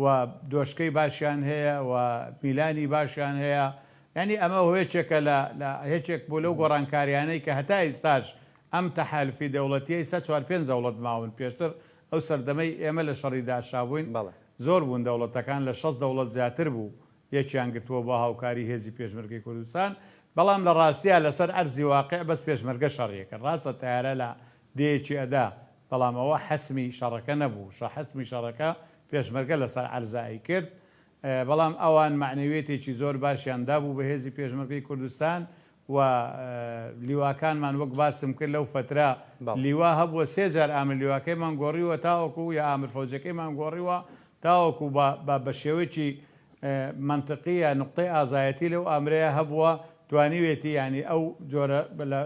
و دۆشکەی باشیان هەیە و میلانی باشیان هەیە یانی ئەمە هۆیەکێکە لە لە هێچێک بوو لەو گۆڕانکاریانەی کە هەتا ئیستاش ئەم تەحالفی دەوڵەتیە ئیستا چوار پێنج دەوڵەت ماون پێشتر ئەو سەردەمەی ئێمە لە شەڕی داعشا بووین زۆر بوون دەوڵەتەکان لە 60 دەوڵەت زیاتر بوو یەکیان گرتووە بۆ هاوکاری هێزی پێشمەرگەی کوردستان، بەڵام لە ڕاستیا لەسەر ئەرزی واقیع بەس پێشمەرگە شەڕی ئەکرد، ڕاستە تەیارە لە دێیەکی ئەدا، بەڵام ئەوە حەسمی شەڕەکە نەبوو، شە حەسمی شەڕەکە پێشمەرگە لەسەر عەرزا ئەیکرد، بەڵام ئەوان مەعنەویەتێکی زۆر باشیان دابوو بە هێزی پێشمەرگەی کوردستان و لیواکانمان وەک باسم کرد لەو فەترە لیوا هەبووە سێ جار ئامر لیواکەیمان گۆڕیوە تاوەکو یا ئامر فەوجەکەیمان گۆڕیوە تاوەکو بە بە شێوەیەکی. مەنتقی یا نوقتەی ئازایەتی لەو ئامرەیا هەبووە توانیوێتی یانی ئەو جۆرە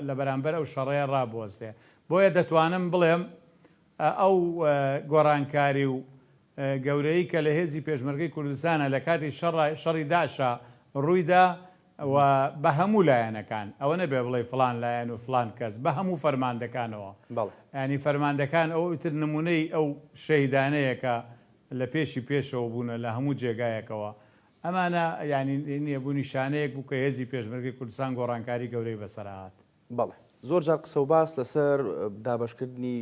لە بەرامبەر ئەو شەڕەیا ڕابوەستێ. بۆیە دەتوانم بڵێم ئەو گۆڕانکاری و گەورەیی کە لە هێزی پێشمەرگەی کوردستانا لە کاتی شەڕی داعشا ڕوویدا و بە هەموو لایەنەکان، ئەوە نەبێ بڵێی فڵان لایەن و فڵان کەس، بە هەموو فەرماندەکانەوە. یانی فەرماندەکان ئەوە ئیتر نموونەی ئەو شەهیدانەیە کە لە پێشی پێشەوە بوونە لە هەموو جێگایەکەوە. ئەمانە یانی نییە بوو نیشانەیەک بوو کە هێزی پێشمەرگەی کوردستان گۆڕانکاری گەورەی بەسەرا هات. بەڵێ. زۆر جار قسە و باس لەسەر دابەشکردنی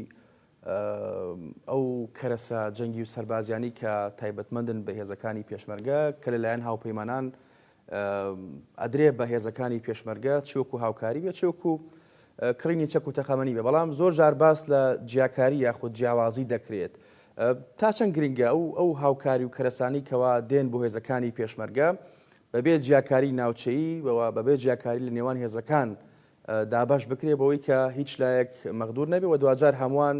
ئەو کەرەسە جەنگی و سەربازیانەی کە تایبەتمەندن بە هێزەکانی پێشمەرگە کە لەلایەن هاوپەیمانان ئەدرێ بە هێزەکانی پێشمەرگە چ وەکو هاوکاری بێ چ وەکو کڕینی چەک و تەقەمەنی بێ بەڵام زۆر جار باس لە جیاکاری یاخود جیاوازی دەکرێت تا چەند گرنگە ئەو ئەو هاوکاری و کەرەسانی کەوا دێن بۆ هێزەکانی پێشمەرگە بەبێ جیاکاری ناوچەیی و بەبێ جیاکاری لە نێوان هێزەکان دابەش بکرێ بەوەی کە هیچ لایەک مەغدور نەبێ و دواجار هەمووان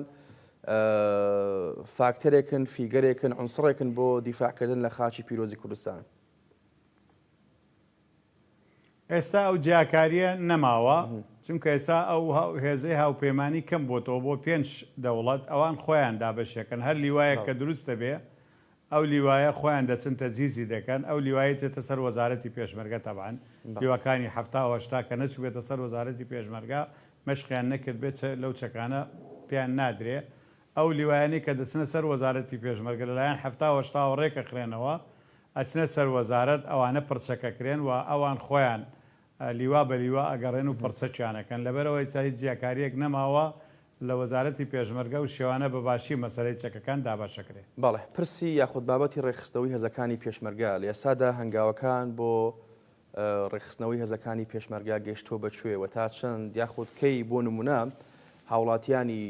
فاکتەرێکن، فیگەرێکن، عونسڕێکن بۆ دیفاعکردن لە خاکی پیرۆزی کوردستان. ئێستا ئەو جیاکارییە نەماوە، چونکە ئێستا ئەو هێزەی هاوپەیمانی کەم بۆتەوە بۆ پێنج دەوڵەت، ئەوان خۆیان دابەشیەکەن، هەر لیوایەک کە دروست دەبێ ئەو لیوایە خۆیان دەچن تەجهیزی دەکەن، ئەو لیوایەی دچێتە سەر وەزارەتی پێشمەرگە تەبعەن لیواکانی 70 و 80 کە نەچووبێتە سەر وەزارەتی پێشمەرگە مەشقیان نەکردبێت چە لەو چەکانە پێیان نادرێ، ئەو لیوایانەی کە دەچنە سەر وەزارەتی پێشمەرگە لەلایەن 70 و 80 وە ڕێکەخرێنەوە ئەچنە سەر وەزارەت ئەوانە پڕچەکەکرێن و ئەوان خۆیان لیوا بە لیوا ئەگەڕێن و پڕچەکیان ئەکەن لەبەرئەوە ئیستا هیچ جیاکاریەک نەماوە لە وەزارەتی پێشمەرگە ئەو شێوانە بە باشی مەسەلەی چەکەکان دابەشەکرێ. بەڵێ، پرسی یاخود بابەتی ڕێکخستنەوەی هێزەکانی پێشمەرگە، لە ئێستادا هەنگاوەکان بۆ ڕێکخستنەوەی هێزەکانی پێشمەرگە گەیشتووە بە کوێ و تا چەند یاخود کەی بۆ نموونە هاوڵاتیانی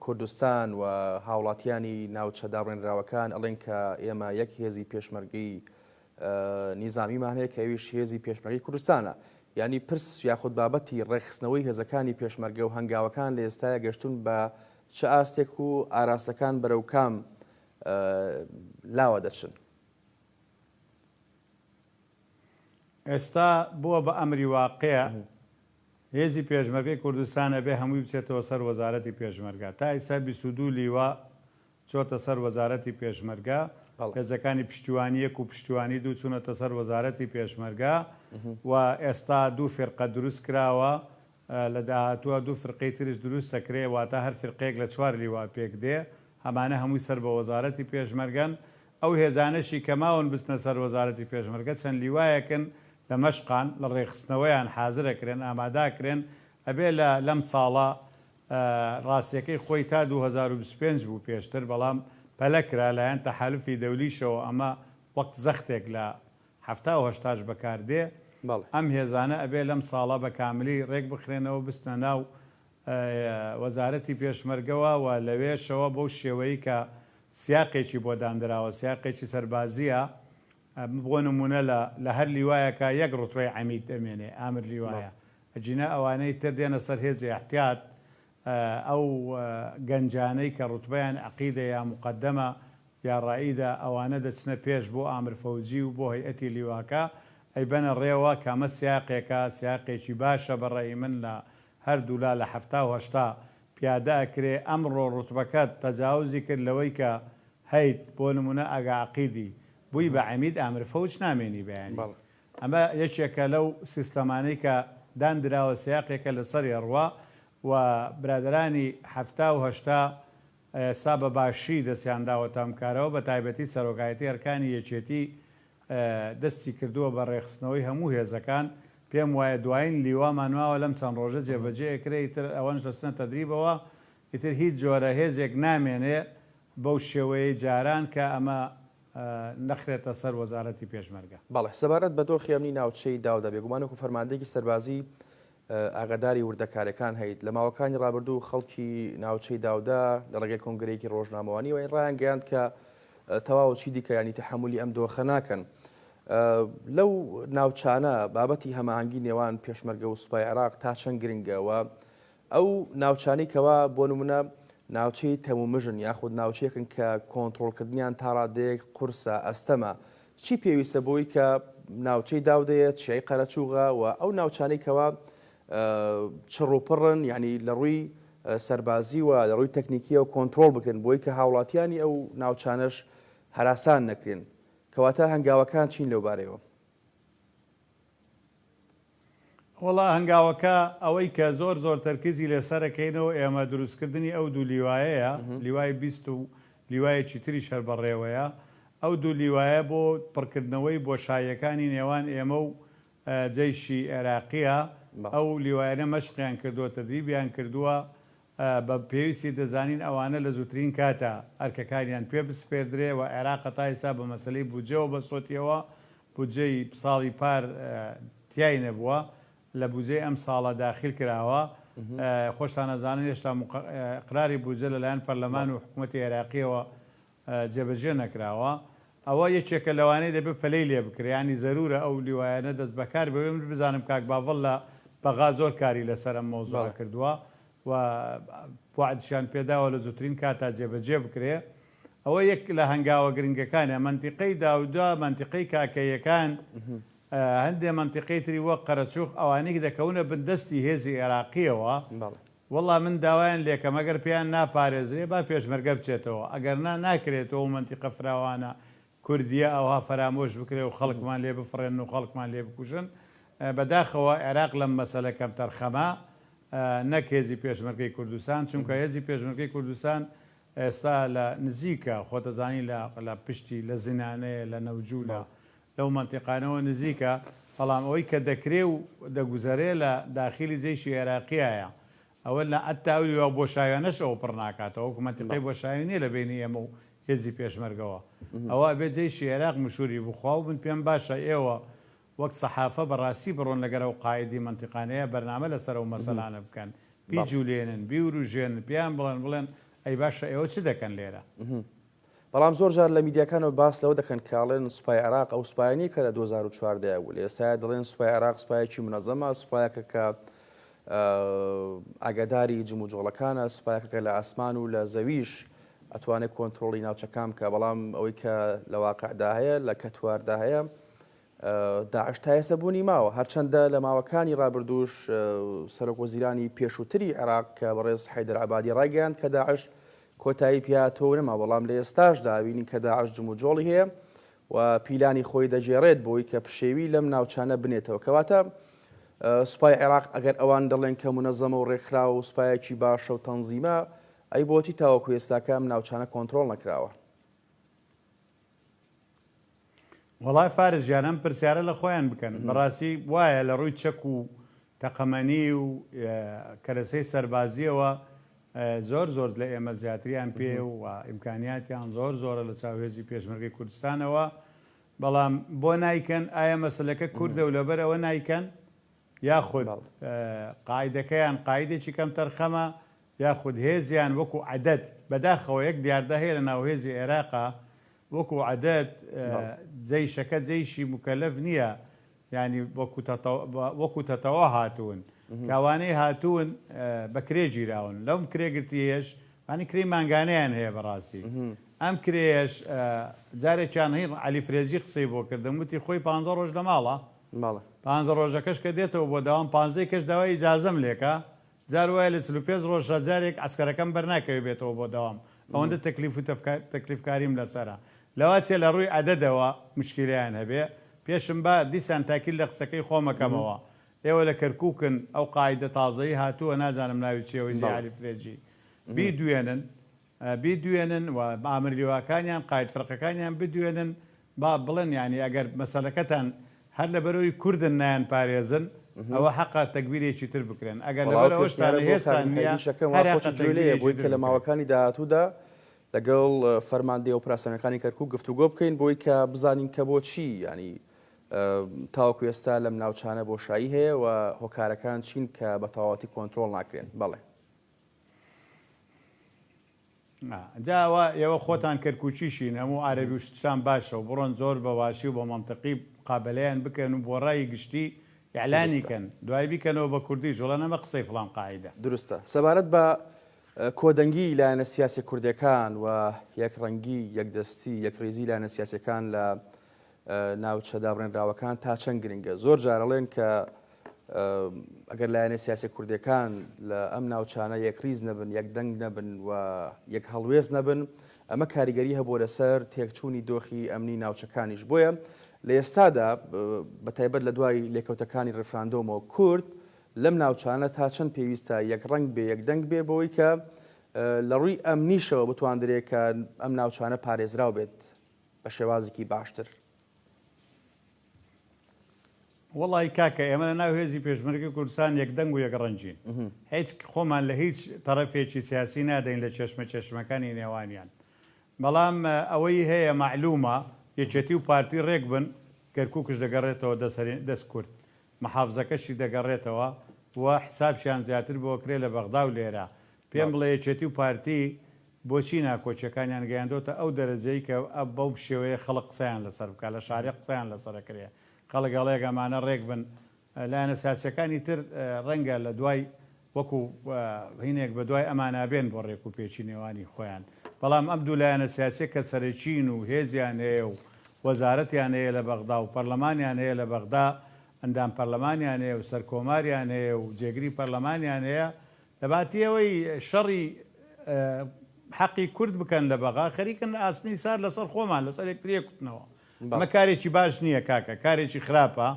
کوردستان و هاوڵاتیانی ناوچە دابڕێنراوەکان ئەڵێن کە ئێمە یەک هێزی پێشمەرگەی نیزامیمان هەیە کە ئەویش هێزی پێشمەرگەی کوردستانە. یانی پرس یاخود بابەتی ڕێکخستنەوەی هێزەکانی پێشمەرگە و هەنگاوەکان لە ئێستایا گەشتوون بە چ ئاستێک و ئاراستەکان بەرەو کام لاوە دەچن؟ ئێستا بووە بە ئەمری واقیع، هێزی پێشمەرگەی کوردستان ئەبێ هەمووی بچێتەوە سەر وەزارەتی پێشمەرگە. تا ئیستا 22 لیوا چۆتە سەر وەزارەتی پێشمەرگە، هێزەکانی پشتیوانی یەک و پشتیوانی دوو چوونەتە سەر وەزارەتی پێشمەرگە و ئێستا دوو فیرقە دروست کراوە، لە داهاتووە دوو فرقەی تریش دروست دەکرێ، واتە هەر فیرقەیەک لە چوار لیوا پێک دێ، ئەمانە هەمووی سەر بە وەزارەتی پێشمەرگەن، ئەو هێزانەشی کە ماون بچنە سەر وەزارەتی پێشمەرگە چەند لیوایەکن لە مەشقان، لە ڕێکخستنەوەیان حازرەکرێن، ئاماداکرێن، ئەبێ لە لەم ساڵە ڕاستیەکەی خۆی تا 2025 بوو پێشتر بەڵام پەلە کرا لایەن تەحالوفی دەولیشەوە ئەمە وەک زەختێک لە 70 و هەشتاش بەکار دێ ئەم هێزانە ئەبێ لەم ساڵە بە کاملی ڕێک بخرێنەوە بچنە ناو وەزارەتی پێشمەرگەوە و لەوێشەوە بەو شێوەی کە سیاقێکی بۆ داندراوە سیاقێکی سەربازیە بۆ نموونە لە لە هەر لیوایەکا یەک ڕوتبەی عەمید دەمێنێ، ئامر لیوایە، ئەگینا ئەوانەی تر دێنە سەر هێزی ئیحتیات، ئەو گەنجانەی کە ڕوتبەیان عەقیدە یا موقەدەمە یا ڕائیدە ئەوانە دەچنە پێش بۆ ئامر فەوجی و بۆ هەیئەتی لیواکە ئەیبەنە ڕێوە کە ئەمە سیاقێکە، سیاقێکی باشە بە ڕەئی من لە هەردوولا لە 70 و 80 پیادە ئەکرێ، ئەمڕۆ ڕوتبەکەت تەجاوزی کرد لەوەی کە هەیت، بۆ نموونە ئەگە عەقیدی بووی بە عەمید ئامر فەوج نامێنی بەیانی. ئەمە یەکێکە لەو سیستەمانەی کە داندراوە سیاقێکە لەسەری ئەڕوا و برادەرانی 70 و 80 ئێستا بە باشی دەستیان داوەتە ئەم کارەوە بە تایبەتی سەرۆکایەتی ئەرکانی یەکێتی دەستی کردووە بە ڕێکخستنەوەی هەموو هێزەکان پێم وایە دوایین لیوامان ماوە لەم چەند ڕۆژە جێبەجێ ئەکرێ ئیتر ئەوەنش دەچنە تەدریبەوە ئیتر هیچ جۆرە هێزێک نامێنێ بەو شێوەیەی جاران کە ئەمە نەخرێتە سەر وەزارەتی پێشمەرگە. بەڵێ، سەبارەت بە دۆخی ئەمنی ناوچەی داودە، بێگومان وەکو فەرماندەیەکی سەربازی ئاگاداری وردەکاریەکان هەیت. لە ماوەکانی ڕابردوو خەڵکی ناوچەی داودە لە ڕێگەی کۆنگرەیەکی ڕۆژنامەوانیەوە ڕایانگەیاند کە تەواو چی دیکە یانی تەحەمولی ئەم دۆخە ناکەن. لەو ناوچانە بابەتی هەماهەنگی نێوان پێشمەرگە و سوپای عێراق تا چەند گرنگە و ئەو ناوچانەی کەوا بۆ نمونە ناوچەی تەمومژن یاخود ناوچەیەکن کە کۆنتڕۆڵکردنیان تا ڕادەیەک قورسە، ئەستەمە. چی پێویستە بۆی کە ناوچەی داودەیە، چیای قەرەچوغە و ئەو ناوچانەی کەوا چڕ و پڕن یانی لە ڕووی سەربازی و لە ڕووی تەکنیکیەوە کۆنترۆڵ بکرێن بۆی کە هاوڵاتیانی ئەو ناوچانەش هەراسان نەکرێن. کەواتە هەنگاوەکان چین لەو بارەیەوە؟ وەڵا هەنگاوەکە ئەوەی کە زۆر زۆر تەرکیزی لەسەرەکەینەوە ئێمە دروستکردنی ئەو دوو لیوایەیە، لیوای 20 و لیوایەکی تریش هەر بەڕێوەیە. ئەو دوو لیوایە بۆ پڕکردنەوەی بۆشاییەکانی نێوان ئێمە و جەیشی عێراقییە. ئەو لیوایانە مەشقیان کردووە، تەدریبیان کردووە، بە پێویستی دەزانین ئەوانە لە زووترین کاتا ئەرکەکانیان پێ بسپێردرێ و عێراق هەتا ئیستا بە مەسەلەی بودجەوە بەستۆتیەوە، بودجەی ساڵی پار تیای نەبووە، لە بودجەی ئەم ساڵە داخیل کراوە، خۆشتان ئەزانن هێشتا ئیقراری بودجە لەلایەن پەرلەمان و حکومەتی عێراقیەوە جێبەجێ نەکراوە، ئەوە یەکێکە لەوانەی دەبێ پەلەی لێ بکرێ، یانی زەرورە ئەو لیوایانە دەست بەکار بێ، من بزانم کاک باڤڵ لە بەغا زۆر کاری لەسەر ئەم مەوزوعە کردووە و وەعدیشیان پێداوە لە زووترین کاتا جێبەجێ بکرێ. ئەوە یەک لە هەنگاوە گرنگەکانە. مەنتیقەی داودا، مەنتیقەی کاکەییەکان، هەندێ مەنتیقەی تری وەک قەرەچوغ ئەوانەی دەکەونە بن دەستی هێزی ئێراقییەوە، وەڵا من داوایان لێکەم ئەگەر پێیان ناپارێزرێ با پێشمەرگە بچێتەوە ئەگەر نا ناکرێ تۆ ئەو مەنتیقە فراوانە کوردیە ئەوها فەرامۆش بکرێ و خەڵکمان لێ بفڕێنن و خەڵکمان لێ بکوژن بەداخەوە عێراق لەم مەسەلە کەمتەرخەمە نەک هێزی پێشمەرگەی کوردستان چونکە هێزی پێشمەرگەی کوردستان ئێستا لە نزیکە خۆتەزانی لە لە پشتی لە زنانەیە لە نەوجولە لەو مەنتیقانەوە نزیکە، بەڵام ئەوەی کە دەکرێ و دەگوزەرێ لە داخیلی جەیشی ئێراقیایە، ئەوە لە حەتتا ئەو لیوا بۆشایانەش ئەوە پڕ ناکاتەوە، وەکو مەنتیقەی بۆشایی نیە لە بەینی ئێمە و هێزی پێشمەرگەوە، ئەوە ئەبێ جەیشی ئێراق مشوری بخوا و من پێم باشە ئێوە وەک سەحافە بە ڕاستی بڕۆن لەگەر ئەو قائیدی مەنتیقانەیە بەرنامە لەسەر ئەو مەسەلانە بکەن، بیجولێنن، بیوروژێنن، پێیان بڵێن، بڵێن ئەی باشە ئێوە چ دەکەن لێرە؟ بەڵام زۆر جار لە میدیاکانەوە باس لەوە دەکەن کە ئەڵێن سوپای عێراق ئەو سوپایە نییە کە لە 2014 بوو، لە ئێستایا دەڵێن سوپای عێراق سوپایەکی مونەزەمە، سوپایەکە کە ئاگاداری جموجۆڵەکانە، سوپایەکە کە لە ئاسمان و لە زەویش ئەتوانێت کۆنترۆڵی ناوچەکان بکە، بەڵام ئەوەی کە لە واقعدا هەیە لە کەتواردا هەیە داعش تا ئێستا بوونی ماوە، هەرچەندە لە ماوەکانی ڕابردووش سەرۆک وەزیرانی پێشووتری عێراق کە بەڕێز حەیدەر عەبادی ڕایگەیاند کە داعش کۆتایی پێهاتووە و نەما، بەڵام لە ئێستاشدا بینین کە داعش جموجۆڵی هەیە و پیلانی خۆی دەگێڕێت بۆی کە پشێوی لەم ناوچانە بنێتەوە. کەواتە سوپای عێراق ئەگەر ئەوان دەڵێن کە مونەزەمە و ڕێکخراوە و سوپایەکی باشە و تەنزیمە، ئەی بۆچی تاوەکو ئێستاکە ئەم ناوچانە کۆنترۆڵ نەکراوە؟ وەڵای فارس گیان ئەم پرسیارە لە خۆیان بکەن بەڕاستی وایە لە ڕووی چەک و تەقەمەنی و کەرەسەی سەربازیەوە زۆر زۆر لە ئێمە زیاتریان پێ و ئیمکانیاتیان زۆر زۆرە لە چاو هێزی پێشمەرگەی کوردستانەوە بەڵام بۆ نایکەن ئایا مەسلەکە کوردە و لەبەر ئەوە نایکەن یاخود قاعدەکەیان قاعدێکی کەمتەرخەمە یاخود هێزیان وەکو عەدەد، بەداخەوە یەک دیاردە هەیە لە ناو هێزی عێراقا وەکو عەدەد جەیشەکە جەیشی موکەلەف نییە یانی وەکو وەکو تەتەوە هاتوون کە ئەوانەی هاتوون بە کرێ گیراون لەم کرێ گرتیەش یانی کرێی مانگانەیان هەیە بەڕاستی ئەم کرێیەش جارێکیان هین عەلی فرێزی قسەی بۆ کردم وتی خۆی پانزە ڕۆژ لە ماڵە پانزە ڕۆژەکەش کە دێتەوە بۆ دەوام پانزەی کەش داوای ئیجازەم لێکا جار وایە لە 45 ڕۆژا جارێک عەسکەرەکەم بەر ناکەوێ بێتەوە بۆ دەوام ئەوەندە تەکلیف و تەکلیفکاریم لەسەرە لەواچێ لە ڕووی عەدەدەوە مشکیلەیان هەبێ پێشم با دیسان تاکید لە قسەکەی خۆم ئەکەمەوە ئێوە لە کەرکوکن ئەو قائیدە تازەی هاتووە نازانم ناوی چیە ئەوەی جێی عەلی فرێجی بیدوێنن بیدوێنن و ئامر لیواکانیان قائید فرقەکانیان بدوێنن با بڵێن یانی ئەگەر مەسەلەکەتان هەر لەبەرئەوەی کوردن نایان پارێزن ئەوە حەقە تەگبیرێکی تر بکرێن ئەگەر وەڵا ئەو لەبەر ئەوەشتان پێشنیارە بۆ کاک هێزتان نیە محەیدیش ئەکەم وا هەر خۆشی حەقە گوێ لێیە تەگبیرێکی بۆی تر کە لە بکرێن. ماوەکانی داهاتوودا لەگەڵ فەرماندەی ئۆپراسیۆنەکانی کەرکوک گفتوگۆ بکەین بۆی کە بزانین کە بۆچی یانی تاوەکو ئێستا لەم ناوچانە بۆشایی هەیە و هۆکارەکان چین کە بە تەواوەتی کۆنترۆڵ ناکرێن. بەڵێ. جا ئەوە ئێوە خۆتان کەرکوکیشین هەموو عەرەبی و شتشان باشە و بڕۆن زۆر بە باشی و بە مەنتقی مقابەلەیان بکەن و بۆ ڕای گشتی ئیعلانی دروستە. کەن دوای بیکەنەوە بە کوردیش وەڵا نەمە قسەی فڵان قاعیدە. دروستە. سەبارەت بە کۆدەنگی لایەنە سیاسیە کوردیەکان و یەکڕەنگی، یەکدەستی، یەکڕیزی لایەنە سیاسیەکان لە. ناوچە دابڕێنراوەکان تا چەند گرنگە؟ زۆر جار ئەڵێن کە ئەگەر لایەنە سیاسیە کوردیەکان لە ئەم ناوچانە یەکریز نەبن، یەک دەنگ نەبن و یەک هەڵوێست نەبن، ئەمە کاریگەری هەبووە لەسەر تێکچوونی دۆخی ئەمنی ناوچەکانیش. بۆیە لە ئێستادا بە تایبەت لە دوای لێکەوتەکانی ڕیفراندۆمەوە کورد لەم ناوچانە تا چەند پێویستە یەک ڕەنگ بێ، یەک دەنگ بێ بۆی کە لە ڕووی ئەمنیشەوە بتواندرێ کە ئەم ناوچانە پارێزراو بێت بە شێوازێکی باشتر. وەڵایی کاکە ئێمە لە ناو هێزی پێشمەرگەی کوردستان یەک دەنگ و یەک ڕەنگین. هیچ خۆمان لە هیچ تەڕەفێکی سیاسی نادەین لە چێشمە چێشمەکانی نێوانیان. بەڵام ئەوەی هەیە مەعلومە یەکێتی و پارتی ڕێک بن کەرکوکش دەگەڕێتەوە دەست دەست کورد. محافزەکەشی دەگەڕێتەوە و حسابشیان زیاتر بۆ کرێ لە بەغدا و لێرە. پێم بڵێ یەکێتی و پارتی بۆچی ناکۆکیەکانیان گەیاندۆتە ئەو دەرەجەی کە بەو شێوەیە خەڵک قسەیان لەسەر بکا لە شارێ قسەیان لەسەر ئەکرێ خەڵک ئەڵێ ئەمانە ڕێک بن لایەنە سیاسیەکانی تر ڕەنگە لە دوای وەکو هینێک بە دوای ئەمانا بێن بۆ ڕێک و پێکی نێوانی خۆیان بەڵام ئەم دوو لایەنە سیاسیە کە سەرەکین و هێزیان هەیە و وەزارەتیان هەیە لە بەغدا و پەرلەمانیان هەیە لە بەغدا ئەندام پەرلەمانیان هەیە و سەرکۆماریان هەیە و جێگری پەرلەمانیان هەیە لەباتی ئەوەی شەڕی حەقی کورد بکەن لە بەغا خەریکن ئاسنی سارد لەسەر خۆمان لەسەر یەکتری ئەکوتنەوە ئەمە کارێکی باش نییە کاکە کارێکی خراپە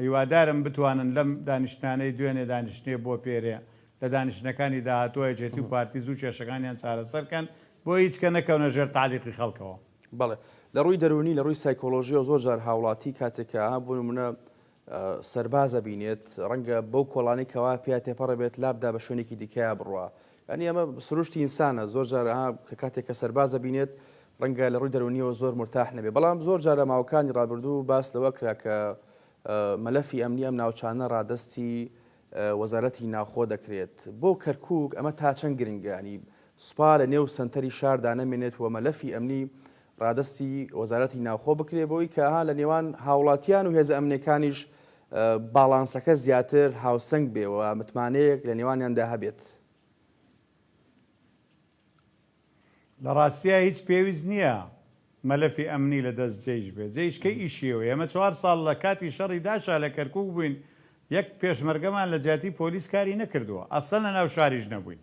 هیوادارم بتوانن لەم دانیشتنانەی دوێنێ دانیشتنێ بۆ پێرێ لە دانیشتنەکانی داهاتووە یەکێتی و پارتی زوو کێشەکانیان چارەسەر کەن بۆ هیچ کە نەکەونە ژێر تەعلیقی خەڵکەوە. بەڵێ لە ڕووی دەروونی لە ڕووی سایکۆلۆژیەوە زۆر جار هاوڵاتی کاتێک کە بۆ نمونە سەرباز ئەبینێت ڕەنگە بەو کۆڵانەی کەوا پیا تێپەڕ بێت لابدا بە شوێنێکی دیکەیا بڕوا یانی ئەمە سروشتی ئینسانە زۆر جار کە کاتێک کە سەرباز ئەبینێت ڕەنگە لە ڕووی دەرونیەوە زۆر مرتاح نەبێ بەڵام زۆر جار لە ماوەکانی ڕابردوو باس لەوە کرا کە مەلەفی ئەمنی ئەم ناوچانە ڕادەستی وەزارەتی ناوخۆ دەکرێت بۆ کەرکک ئەمە تا چەند گرنگە ینی سوپا لە نێو سنتەری شاردا نەمێنێت و مەلەفی ئەمنی ڕادەستی وەزارەتی ناوخۆ بکرێ بۆی کە لە نێوان هاوڵاتیان و هێزە ئەمنیەکانیش باڵانسەکە زیاتر هاوسەنگ بێ و متمانەیەک لە نێوانیاندا هەبێت. لە ڕاستیا هیچ پێویست نییە مەلەفی ئەمنی لە دەست جەیش بێ. جەیش کەی ئیشی ئەوەیە؟ ئێمە چوار ساڵ لە کاتی شەڕی داعشا لە کەرکوک بووین یەک پێشمەرگەمان لە جیاتی پۆلیس کاری نەکردووە. ئەسلەن لە ناو شاریش نەبووین.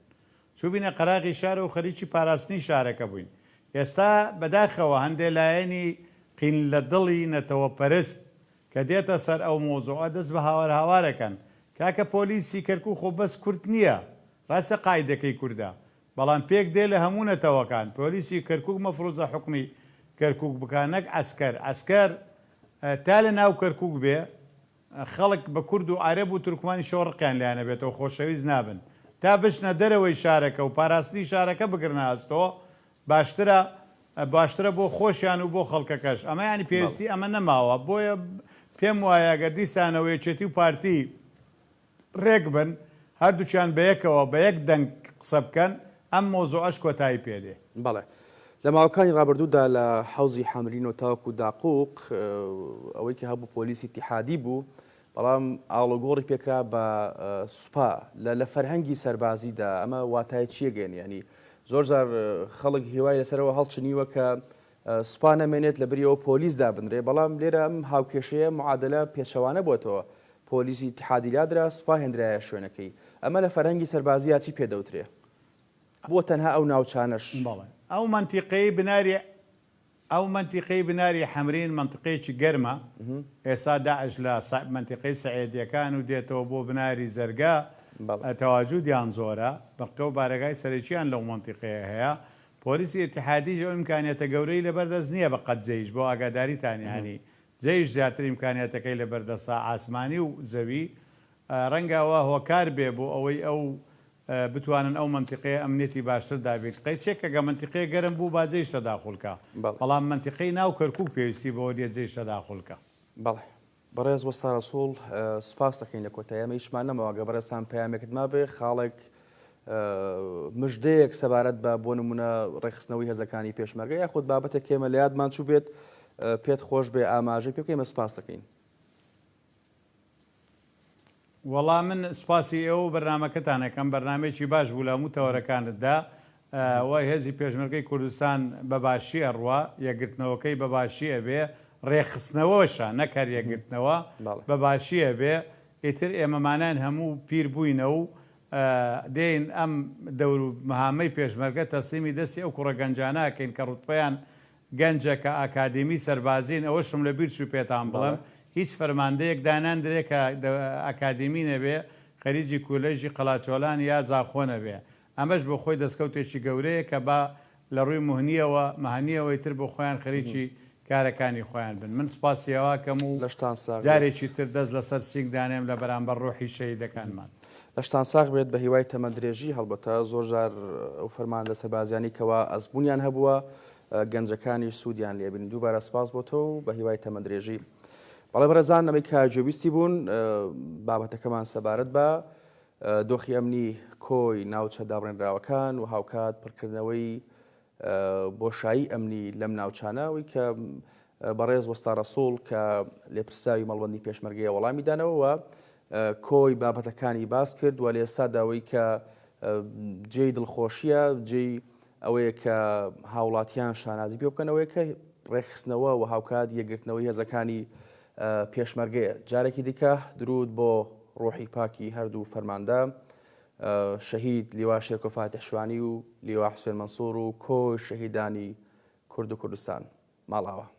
چووبینە قەراغی شار و خەریکی پاراستنی شارەکە بووین. ئێستا بەداخەوە هەندێ لایەنی قین لە دڵی نەتەوە پەرست کە دێتە سەر ئەو مەوزوعە دەست بە هاوار هاوار ئەکەن. کاکە پۆلیسی کەرکوک خۆ بەس کورد نییە. ڕاستە قائیدەکەی کوردە. بەڵام پێک دێ لە هەموو نەتەوەکان. پۆلیسی کەرکوک مەفروزە حوکمی کەرکوک بکا نەک عەسکەر. عەسکەر تا لە ناو کەرکوک بێ خەڵک بە کورد و عەرەب و تورکمانیشەوە ڕقیان لێیان ئەبێتەوە خۆشەویست نابن تا بچنە دەرەوەی شارەکە و پاراستنی شارەکە بگرنە ئەستۆ باشترە باشترە بۆ خۆشیان و بۆ خەڵکەکەش ئەمە یانی پێویستی ئەمە نەماوە بۆیە پێم وایە گەر دیسانەوە یەکێتی و پارتی ڕێک بن هەردووکیان بەیەکەوە بە یەک دەنگ قسە بکەن ئەم مەوزوعەش کۆتایی پێ دێ. بەڵێ. لە ماوەکانی ڕابردوودا لە حەوزی حەمرینۆ تاوەکو داقوق ئەوەی کە هەبوو پۆلیسی ئیتیحادی بوو، بەڵام ئاڵوگۆڕی پێکرا بە سوپا. لە لە فەرهەنگی سەربازیدا ئەمە واتای چییە گەێنێ؟ یانی زۆر جار خەڵک هیوای لەسەرەوە هەڵچنیوە کە سوپا نەمێنێت لە بریەوە پۆلیس دابنرێ، بەڵام لێرە ئەم هاوکێشەیە معادلە پێچەوانە بۆتەوە. پۆلیسی ئیتیحادی لادرا، سوپا هێندرایە شوێنەکەی. ئەمە لە فەرهەنگی سەربازییا چی پێ دەوترێ؟ بۆ تەنها ئەو ناوچانەش؟ بەڵێ. ئەو مەنتیقەی بناری ئەو مەنتیقەی بناری حەمرین مەنتیقەیەکی گەرمە، ئێستا داعش لە مەنتیقەی سەعێدیەکان و دێتەوە بۆ بناری زەرگا تەواجودیان زۆرە، بڕکە و بارەگای سەرەکیان لەو مەنتیقەیە هەیە، پۆلیسی ئیتیحادیش ئەو ئیمکانیەتە گەورەی لەبەر دەست نییە بە قەد جەیش بۆ ئاگاداریتان یانی جەیش زیاتر ئیمکانیاتەکەی لەبەر دەستە ئاسمانی و زەوی، ڕەنگە ئەوە هۆکار بێ بۆ ئەوەی ئەو بتوانن ئەو مەنتیقەیە ئەمنیەتی باشتر دابین قەیچێک کە گە مەنتیقەیە گەرم بوو با جەیش تەداخول کا بەڵام مەنتیقەی ناو کەرکوک پێویستی بەوە نیە جەیش تەداخول کا. بەڵێ بەڕێز وەستا ڕەسوڵ سوپاست دەکەین لە کۆتایی ئەمە هیچمان نەماوە گەر بەڕێزتان پەیامێکت مابێ خاڵێک مژدەیەک سەبارەت بە بۆ نمونە ڕێکخستنەوەی هێزەکانی پێشمەرگە یاخود بابەتێک کێمە لە یادمان چوو بێت پێت خۆش بێ ئاماژەی پێ بکەین سوپاس دەکەین. وەڵا من سوپاسی ئێوە و بەرنامەکەتان ئەکەم بەرنامەیەکی باش بوو لە هەموو تەوەرەکانتدا و هێزی پێشمەرگەی کوردستان بە باشی ئەڕوا یەکگرتنەوەکەی بە باشی ئەبێ. ڕێکخستنەوەشە نەک هەر یەکگرتنەوە بە باشی ئەبێ ئیتر ئێمەمانان هەموو پیر بووینە و دێین ئەم دەور و مهامەی پێشمەرگە تەسلیمی دەستی ئەو کوڕە گەنجانە ئەکەین کە ڕوتبەیان گەنجە کە ئاکادیمی سەربازین ئەوەشم لە بیر چوو پێتان بڵێم هیچ فەرماندەیەک داناندرێ کە ئاکادیمی نەبێ خەریجی کولێژی قەلاچۆلان یا زاخۆ نەبێ ئەمەش بۆ خۆی دەستکەوتێکی گەورەیە کە با لە ڕووی مهنیەوە مهنیەوە ئیتر بۆ خۆیان خەریکی کارەکانی خۆیان بن. من سوپاسی ئەوە ئەکەم و لەشتان ساغ بێت. جارێکی تر دەست لەسەر سینگ دانێم لە بەرامبەر ڕۆحی شەهیدەکانمان. لەشتان ساغ بێت بە هیوای تەمەن درێژی، هەڵبەتە زۆر جار ئەو فەرماندە سەربازیانەی کەوا ئەزموونیان هەبووە گەنجەکانیش سوودیان لێ بینی. دووبارە سپاس بۆ تۆ و بە هیوای تەمەن درێژی. بەڵێ بەڕێزان ئەمەی کە گوێبیستی بوون بابەتەکەمان سەبارەت بە دۆخی ئەمنی کۆی ناوچە دابڕێنراوەکان و هاوکات پڕکردنەوەی بۆشایی ئەمنی لەم ناوچانە ئەوەی کە بەڕێز وەستا ڕەسوڵ کە لێپرسراوی مەڵبەندی پێشمەرگەیە وەڵامی دانەوە و کۆی بابەتەکانی باس کرد و لە ئێستادا ئەوەی کە جێی دڵخۆشیە جێی ئەوەیە کە هاوڵاتیان شانازی پێ بکەن ئەوەیە کە ڕێکخستنەوە و هاوکات یەکگرتنەوەی هێزەکانی پێشمەرگەیە. جارێکی دیکە درود بۆ ڕۆحی پاکی هەردوو فەرماندە شەهید لیوا شێرکۆ فاتح شوانی و لیوا حوسێن مەنسوور و کۆی شەهیدانی کورد و کوردستان. ماڵئاوا.